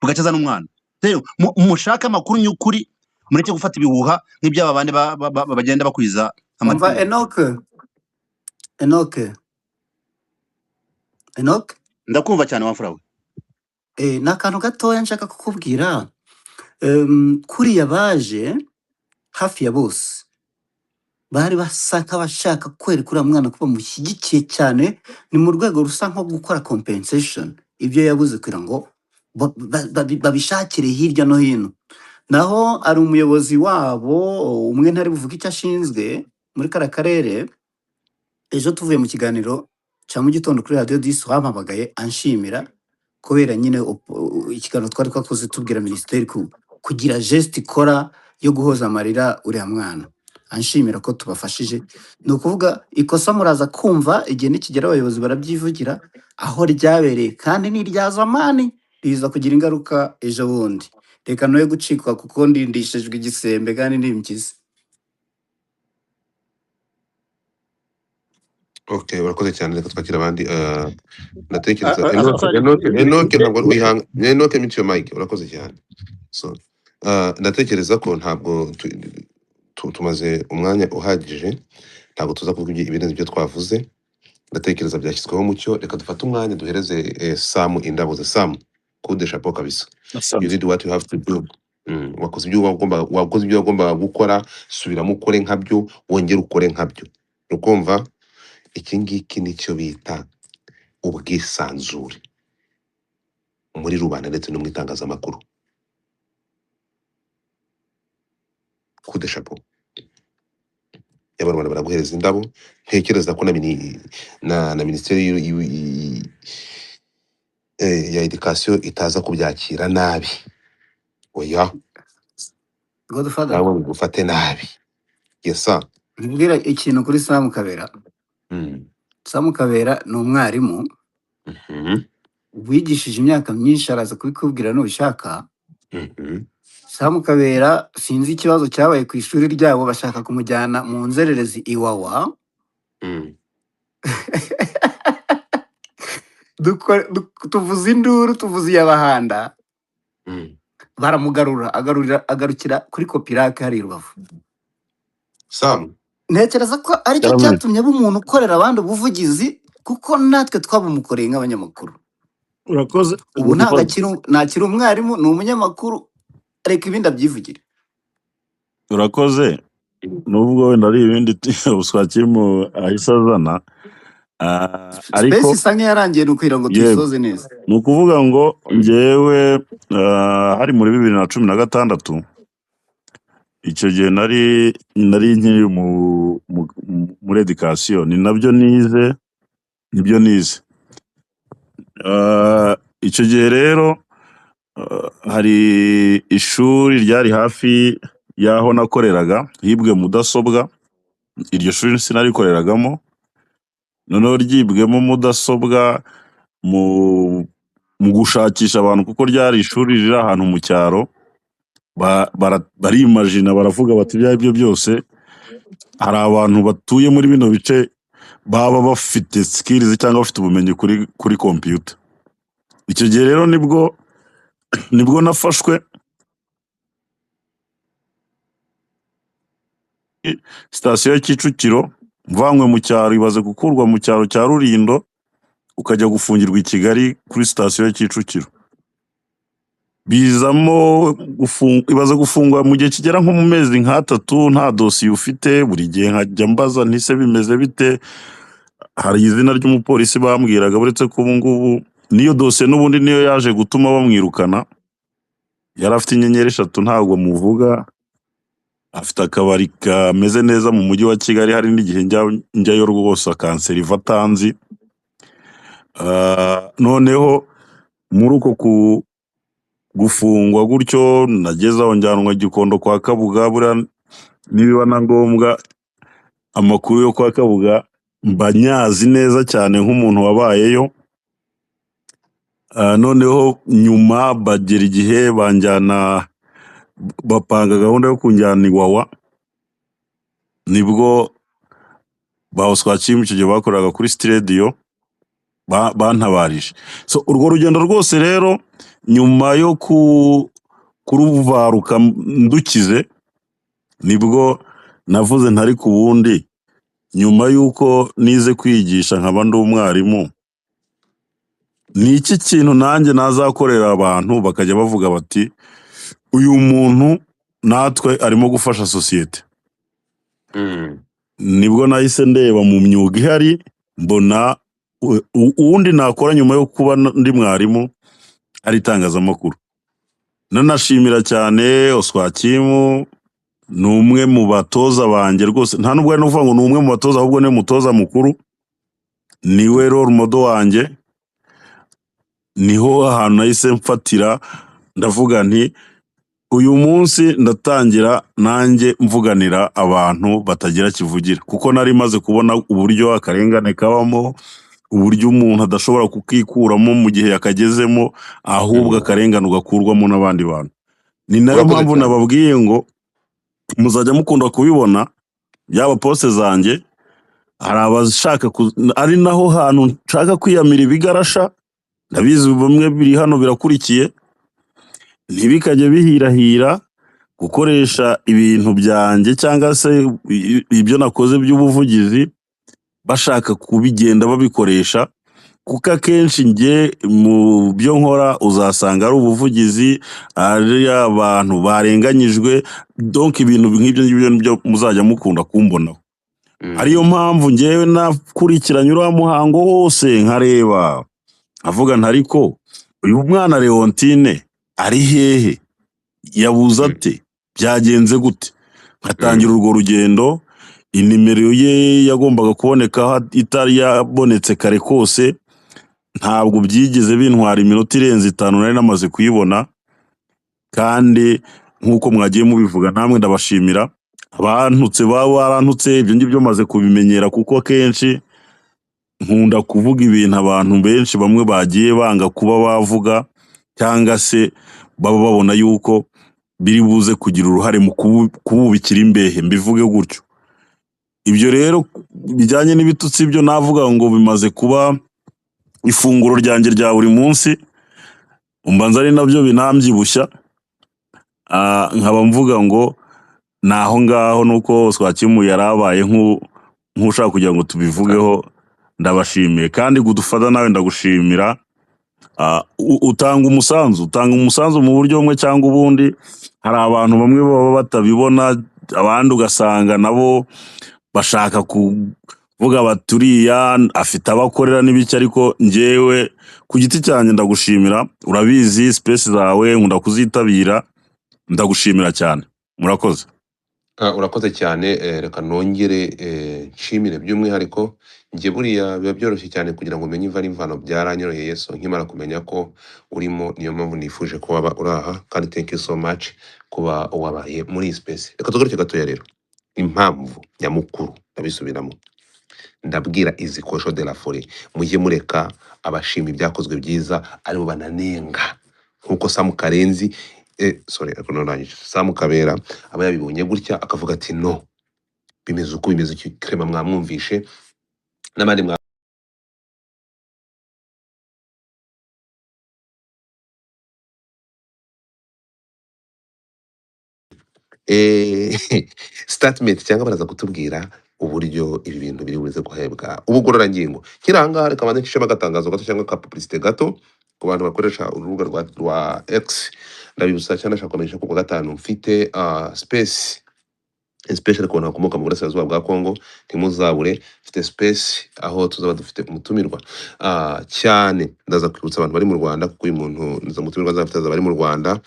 bugacya azana umwana. Rero mushake amakuru nyukuri, mureke gufata ibihuha nk'iby'aba bandi bagenda bakwiza Umva amatwi. Enoch, Ndakumva cyane wamfura we. Ni akantu gatoya nshaka kukubwira. Kuriya baje hafi ya bose bari basa nk'abashaka kwereka uriya mwana ko bamushyigikiye cyane, ni mu rwego rusa nko gukora compensation ibyo yabuze kugira ngo babishakire hirya no hino. Naho ari umuyobozi wabo umwe ntari buvuge icyo ashinzwe muri kara karere, ejo tuvuye mu kiganiro cya mu gitondo kuri radiyo disi wampamagaye anshimira kubera nyine ikiganiro twari twakoze tubwira minisiteri kugira geste ikora yo guhoza amarira uriya mwana, anshimira ko tubafashije. Ni ukuvuga ikosa muraza kumva igihe nikigera abayobozi barabyivugira aho ryabereye, kandi ni irya zamani riza kugira ingaruka ejo bundi. Reka noye gucikwa kuko ndindishijwe igisembe kandi ndi impyisi. Okay, urakoze cyane, reka twakira abandi. Ndatekereza Enoch ntabwo wihanga. Enoch, mute your mic. Urakoze cyane. So ndatekereza ko ntabwo tumaze umwanya uhagije, ntabwo tuza kuvuga ibirenze ibyo twavuze. Ndatekereza byashyizweho umucyo. Reka dufate umwanya duhereze Sam indabo ze. Sam, coup de chapeau kabisa. You did what you have to do. Wakoze ibyo wagombaga gukora, subiramo ukore nkabyo, wongere ukore nkabyo. Ukumva iki ngiki nicyo bita ubwisanzure muri rubanda ndetse no mu itangazamakuru. Coup de chapeau. Y'abarwanda baraguhereza indabo. Ntekereza ko na minisiteri ya education itaza kubyakira nabi. Oya, Godfather, nawe bigufate nabi. Yesa. Nkubwira ikintu kuri Sam Kabera. Sam Kabera ni umwarimu wigishije imyaka myinshi, araza kubikubwira nubishaka. Sam Kabera sinzi ikibazo cyabaye ku ishuri ryabo, bashaka kumujyana mu nzererezi Iwawa. Tuvuza induru, tuvuza iyabahanda, baramugarura, agarukira kuri kopirake hari i Rubavu. Sam, Ntekereza ko aricyo Yaramwe. cyatumye aba umuntu ukorera abandi ubuvugizi, kuko natwe twabumukoreye nk'abanyamakuru. Urakoze Ubu ntabwo Godfather. ntakiri umwarimu, ni umunyamakuru, reka ibindi abyivugire. Urakoze. Nubwo wenda ari ibindi Uswakimu ahise azana, ariko Space isa nk'iyarangiye, ni ukugira ngo yego, tuyisoze neza. Ni ukuvuga ngo njyewe hari muri 2016, icyo gihe nari nkiri muri education, ni nabyo nize, nibyo nize. Icyo gihe rero hari ishuri ryari hafi y'aho nakoreraga, hibwe mudasobwa. Iryo shuri sinarikoreragamo, noneho ryibwemo mudasobwa mu gushakisha abantu, kuko ryari ishuri riri ahantu mu cyaro. Barimajina baravuga bati ibyo ari byo byose hari abantu batuye muri bino bice baba bafite skills cyangwa bafite ubumenyi kuri computer. Icyo gihe rero nibwo nafashwe sitasiyo ya Kicukiro, mvanywe mu cyaro, ibaze gukurwa mu cyaro cya Rulindo ukajya gufungirwa i Kigali kuri sitasiyo ya Kicukiro. Bizamo ibaze gufungwa mu gihe kigera nko mu mezi nk'atatu nta dosiye ufite. Buri gihe nkajya mbaza ntise bimeze bite. Hari izina ry'umupolisi bambwiraga, uretse ko ubu ngubu niyo dosiye n'ubundi niyo yaje gutuma bamwirukana. Yari afite inyenyeri 3, ntabwo muvuga, afite akabari kameze neza mu mujyi wa Kigali, hari n'igihe njyayo rwose akanseriva atanzi. Noneho muri uko gufungwa gutyo nageze aho njyanwa Gikondo kwa Kabuga. Buriya nibiba na ngombwa amakuru yo kwa Kabuga mba nyazi neza cyane nk'umuntu wabayeyo. Noneho nyuma bagera igihe banjyana, bapanga gahunda yo kunjyana Iwawa. Nibwo ba Oswakim icyo gihe bakoraga kuri City Radio bantabarije. So urwo rugendo rwose rero nyuma yo kuruvaruka ndukize, nibwo navuze ntari ku wundi. Nyuma y'uko nize kwigisha nkaba ndi umwarimu, ni iki kintu nanjye nazakorera abantu bakajya bavuga bati uyu muntu natwe arimo gufasha sosiyete. Nibwo nahise ndeba mu myuga ihari, mbona uwundi nakora nyuma yo kuba ndi mwarimu ari itangazamakuru. Nanashimira cyane Oswakimu, ni umwe mu batoza banjye rwose. Nta nubwo ari no kuvuga ngo ni umwe mu batoza, ahubwo ni umutoza mukuru, niwe role model wanjye. Niho ahantu nahise mfatira ndavuga nti uyu munsi ndatangira nanjye mvuganira abantu batagira kivugira, kuko nari maze kubona uburyo akarengane kabamo, uburyo umuntu adashobora kukikuramo mu gihe yakagezemo, ahubwo akarengane ugakurwamo n'abandi bantu. Ni nayo Urakoze mpamvu cyane. nababwiye ngo muzajya mukunda kubibona, yaba poste zanjye, hari abashaka ari naho hantu nshaka kwiyamira ibigarasha, ndabizi bamwe biri hano birakurikiye, ntibikajye bihirahira gukoresha ibintu byanjye cyangwa se ibyo nakoze by'ubuvugizi bashaka kubigenda babikoresha, kuko akenshi njye mu byo nkora uzasanga ari ubuvugizi, ari abantu barenganyijwe, donc ibintu nk'ibyo ngibyo nibyo muzajya mukunda kumbonaho. Ariyo mpamvu njyewe nakurikiranye uriya muhango wose nkareba avuga nti ariko uyu mwana Leontine ari hehe, yabuze ate, byagenze gute? Nkatangira urwo rugendo, inimero ye yagombaga kuboneka itari yabonetse kare kose, Ntabwo byigeze bintwara iminota irenze 5, nari namaze kuyibona. Kandi nk'uko mwagiye mubivuga namwe ndabashimira. Abantutse baba barantutse, ibyo ngibyo maze kubimenyera, kuko akenshi nkunda kuvuga ibintu abantu benshi bamwe bagiye banga kuba bavuga, cyangwa se baba babona yuko biri buze kugira uruhare mu kububikira imbehe, mbivuge gutyo. Ibyo rero bijyanye n'ibitutsi byo navuga ngo bimaze kuba ifunguro ryanjye rya buri munsi, mbanza ari nabyo binambyibushya. Nkaba mvuga ngo ni aho ngaho, nuko Swakimu yari abaye nk'ushaka kugira ngo tubivugeho. Ndabashimiye kandi Godfather nawe ndagushimira. Utanga umusanzu, utanga umusanzu mu buryo bumwe cyangwa ubundi. Hari abantu bamwe baba batabibona, abandi ugasanga nabo bashaka kuvuga bati uriya afite abo akorera n'ibiki, ariko njyewe ku giti cyanjye ndagushimira. Urabizi space zawe nkunda kuzitabira, ndagushimira cyane, murakoze. Urakoze cyane. Reka nongere nshimire by'umwihariko. Njye buriya biba byoroshye cyane kugira ngo umenye imva n'imvano, byaranyoroheye. So nkimara kumenya ko urimo, niyo mpamvu nifuje ko waba uri aha, kandi thank you so much kuba wabaye muri iyi space. Reka tugaruke gatoya rero, impamvu nyamukuru ndabisubiramo, ndabwira izi cochons de la forêt, mujye mureka abashima ibyakozwe byiza aribo bananenga, nkuko Samu Karenzi, sorry, ariko narangije, Samu Kabera aba yabibonye gutya akavuga ati no bimeze uko bimeze iki. Clement mwamwumvishe n'abandi mwa statement cyangwa baraza kutubwira uburyo ibi bintu biri buze guhebwa ubugororangingo. Kiri aha ngaha, reka banze nshishemo agatangazo gato cyangwa ka publicité gato ku bantu bakoresha urubuga rwa X. Ndabibutsa cyane, ndashaka kumenyesha ko ku wa gatanu mfite space, especially ku bantu bakomoka mu burasirazuba bwa Congo, ntimuzabure. Mfite space aho tuzaba dufite umutumirwa cyane. Ndaza kwibutsa abantu bari mu Rwanda, kuko uyu muntu ndaza umutumirwa azaba afite bari mu Rwanda.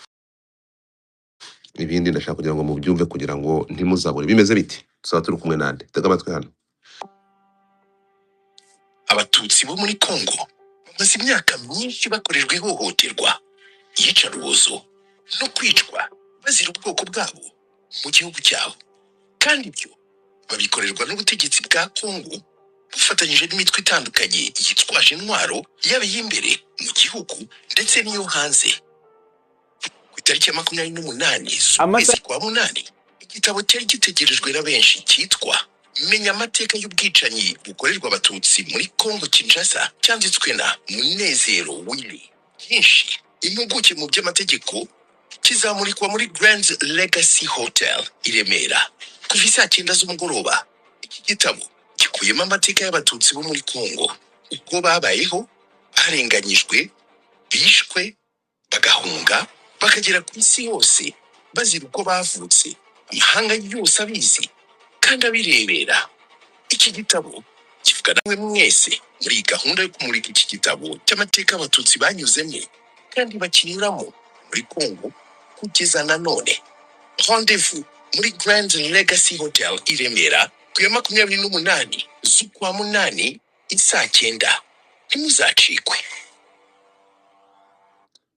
Ibindi ndashaka kugira ngo mubyumve, kugira ngo ntimuzabure. Bimeze biti, tuzaba turi kumwe nande? Tega amatwi hano. Abatutsi bo muri Congo bamaze imyaka myinshi bakorerwa ihohoterwa, iyicarubozo no kwicwa bazira ubwoko bwabo mu gihugu cyabo, kandi ibyo babikorerwa n'ubutegetsi bwa Congo bufatanyije n'imitwe itandukanye yitwaje intwaro, yaba iy'imbere mu gihugu ndetse n'iyo hanze. Ku itariki ya 28 z'ukwezi Amasaha kwa munani, igitabo cyari gitegerejwe na benshi cyitwa Menya amateka y'ubwicanyi bukorerwa Abatutsi muri Congo Kinshasa, cyanditswe na Munezero Willy byinshi, impuguke mu by'amategeko, kizamurikwa muri Grand Legacy Hotel i Remera kuva isaa 9 z'umugoroba. Iki gitabo gikubiyemo amateka y'Abatutsi bo muri Congo, uko babayeho, barenganyijwe, bishwe, bagahunga, bakagera ku isi yose bazira uko bavutse, amahanga yose abizi kandi abirebera. Iki gitabo kivuga namwe mwese muri iyi gahunda yo kumurika iki gitabo cy'amateka Abatutsi banyuzemo kandi bakinyuramo muri Congo kugeza na none. Rendez-vous muri Grand Legacy Hotel i Remera ku ya 28 z'ukwa munani isaa 9, ntimuzacikwe.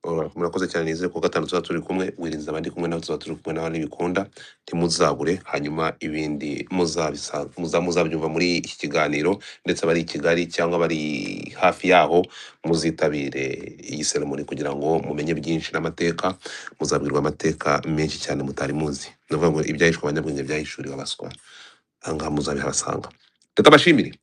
Alright, murakoze cyane. Nizere ko gatanu tuzaba turi kumwe, wirinze abandi kumwe nawe, tuzaba turi kumwe nawe nibikunda, ntimuzabure. Hanyuma ibindi muzabyumva muri iki kiganiro, ndetse abari i Kigali cyangwa abari hafi yaho muzitabire iyi ceremony kugira ngo mumenye byinshi n'amateka. Muzabwirwa amateka menshi cyane mutari muzi. Ndavuga ngo ibyahishwe abanyabwenge byahishuriwe abaswa, aha ngaha muzabihasanga. Reka bashimire,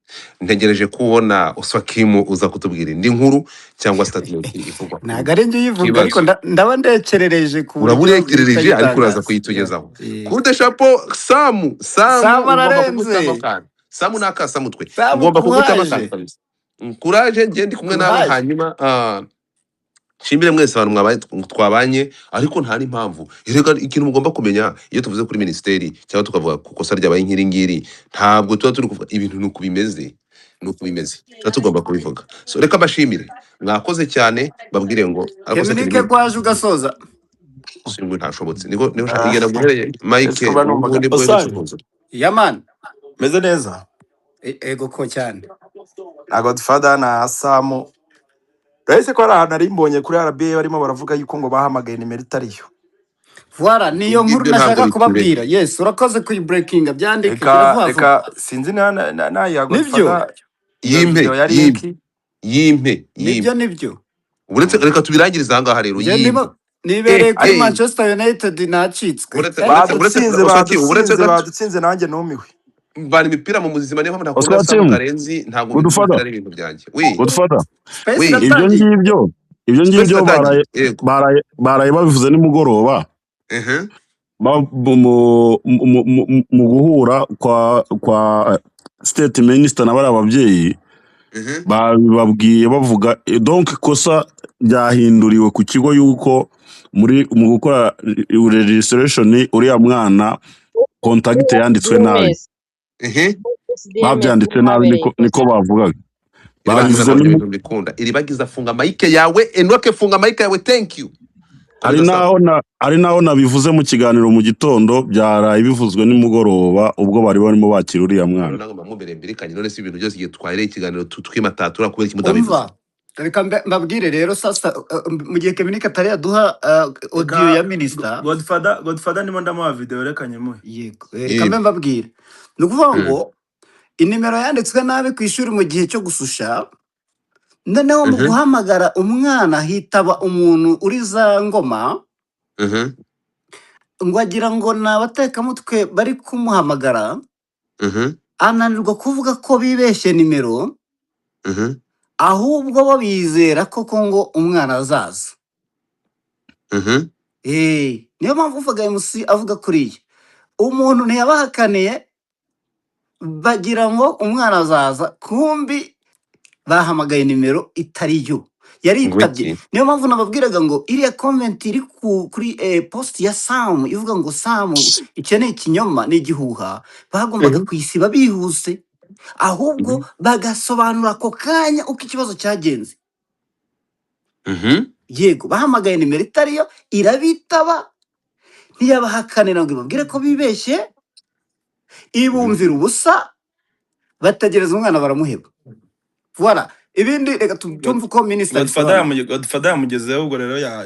ntegereje kubona Oswakimu uza kutubwira indi nkuru cyangwa statement ivugwa kuri Ntabwo ari njye uyivuga, ariko kibazo. ndaba ndekerereje ku Uraba buryo urekerereje, ariko uraza itayitangaza. kuyitugezaho. Kude chapeau Samu, Samu Samu ngomba ararenze. kugutama akantu. Samu ni akasamutwe, Samu ngomba kugutama kuraje, akantu kabisa. Kuraje, njye ndi kumwe nawe. Kuraje. Hanyuma nshimire mwese abantu mwabaye twabanye, ariko nta n'impamvu. Erega ikintu mugomba kumenya, iyo tuvuze kuri minisiteri cyangwa tukavuga ku kosa ryabaye nk'iri ngiri, ntabwo tuba turi kuvuga ibintu nuko bimeze, nuko bimeze, tuba tugomba kubivuga. So reka mbashimire, mwakoze cyane, babwire ngo ariko se Keminike Keminike ko waje ugasoza. Singwe ntashobotse, niko niho ushaka igenda guhereye Mike, Kuba ubu numvaga nibwo Osani uherutse kuza. Yaman meze neza. Ego ko cyane. Na Godfather na Samu. Urahise ko hari ahantu nari mbonye kuri RBA barimo baravuga yuko ngo bahamagaye nimero itariyo. Voilà, niyo nkuru Ibyo ntabwo nashaka bitureba. kubabwira. Yes, urakoze kuyiburekinga, byandike Reka gira vuba vuba. reka sinzi na ya Nibyo Godfather iyo Yimpe, video yari yimpe, iki. yimpe, nibyo yimpe. nibyo. Uretse reka tubirangirize aha ngaha rero, Njye yimpe. niba nibereye kuri Manchester United nacitswe. Uretse uretse uretse Badutsinze Oswaki, uretse badutsinze gato badutsinze nanjye numiwe. mvana imipira mu muzima, niyo mpamvu ntakunda Oswakim, Sam Karenzi, ntabwo ibintu Godfather, by'imipira ari ibintu byanjye. Wi, Godfather, Space wi, ibyo iratangiye. ngibyo ibyo Space ngibyo iratangiye. baraye Yego. baraye baraye babivuze nimugoroba mu guhura kwa state minister na bariya babyeyi babibabwiye bavuga donc ikosa ryahinduriwe ku kigo yuko muri mu gukora registration uriya mwana contact yanditswe nabi. DMS DMS Babyanditse nabi, habereye niko niko ikosa. bavugaga. Iribagiza Babivuze ntabwo ibyo bintu mbikunda. Iribagiza, funga mic yawe. Enoke, funga mic yawe. Thank you. Hari Komeza Sam. naho na hari naho nabivuze mu kiganiro mu gitondo, byaraye bivuzwe nimugoroba ubwo bari barimo bakira uriya Rero mwana. ntabwo mbamubereye mbirikanye. None si ibintu byose igihe twahereye ikiganiro twimatatura kubera iki mutabivuze? Umva, reka mbabwire rero sasa, mu gihe Keminika atari yaduha audio Reka ya minister. Godfather ndimo ndamuha video, reka nyimuhe. Yego, reka mbe Yego. mbabwire. Ni ukuvuga ngo inimero yanditswe nabi ku ishuri mu gihe cyo gususha, noneho mu guhamagara umwana hitaba umuntu uri za Ngoma, ngo agira ngo ni abatekamutwe bari kumuhamagara, ananirwa kuvuga ko bibeshye nimero, ahubwo bo bizera koko ngo umwana azaza. Niyo mpamvu uvuga MC avuga kuriya umuntu ntiyabahakaniye, bagira ngo umwana azaza, kumbi bahamagaye nimero itari yo yaritabye. Ngwiki. Niyo mpamvu nababwiraga ngo iriya comment iri kuri post ya Sam ivuga ngo Sam ikeneye ikinyoma n'igihuha, bagombaga kuyisiba bihuse, ahubwo bagasobanura ako kanya uko ikibazo cyagenze. Yego, bahamagaye nimero itariyo, irabitaba, ntiyabahakanira ngo ibabwire ko bibeshye, ibumvira ubusa, bategereza umwana baramuheba. Voilà, ibindi reka tubyumve uko minisitiri Godfather abisobanura. Godfather yamugezeho ubwo rero ya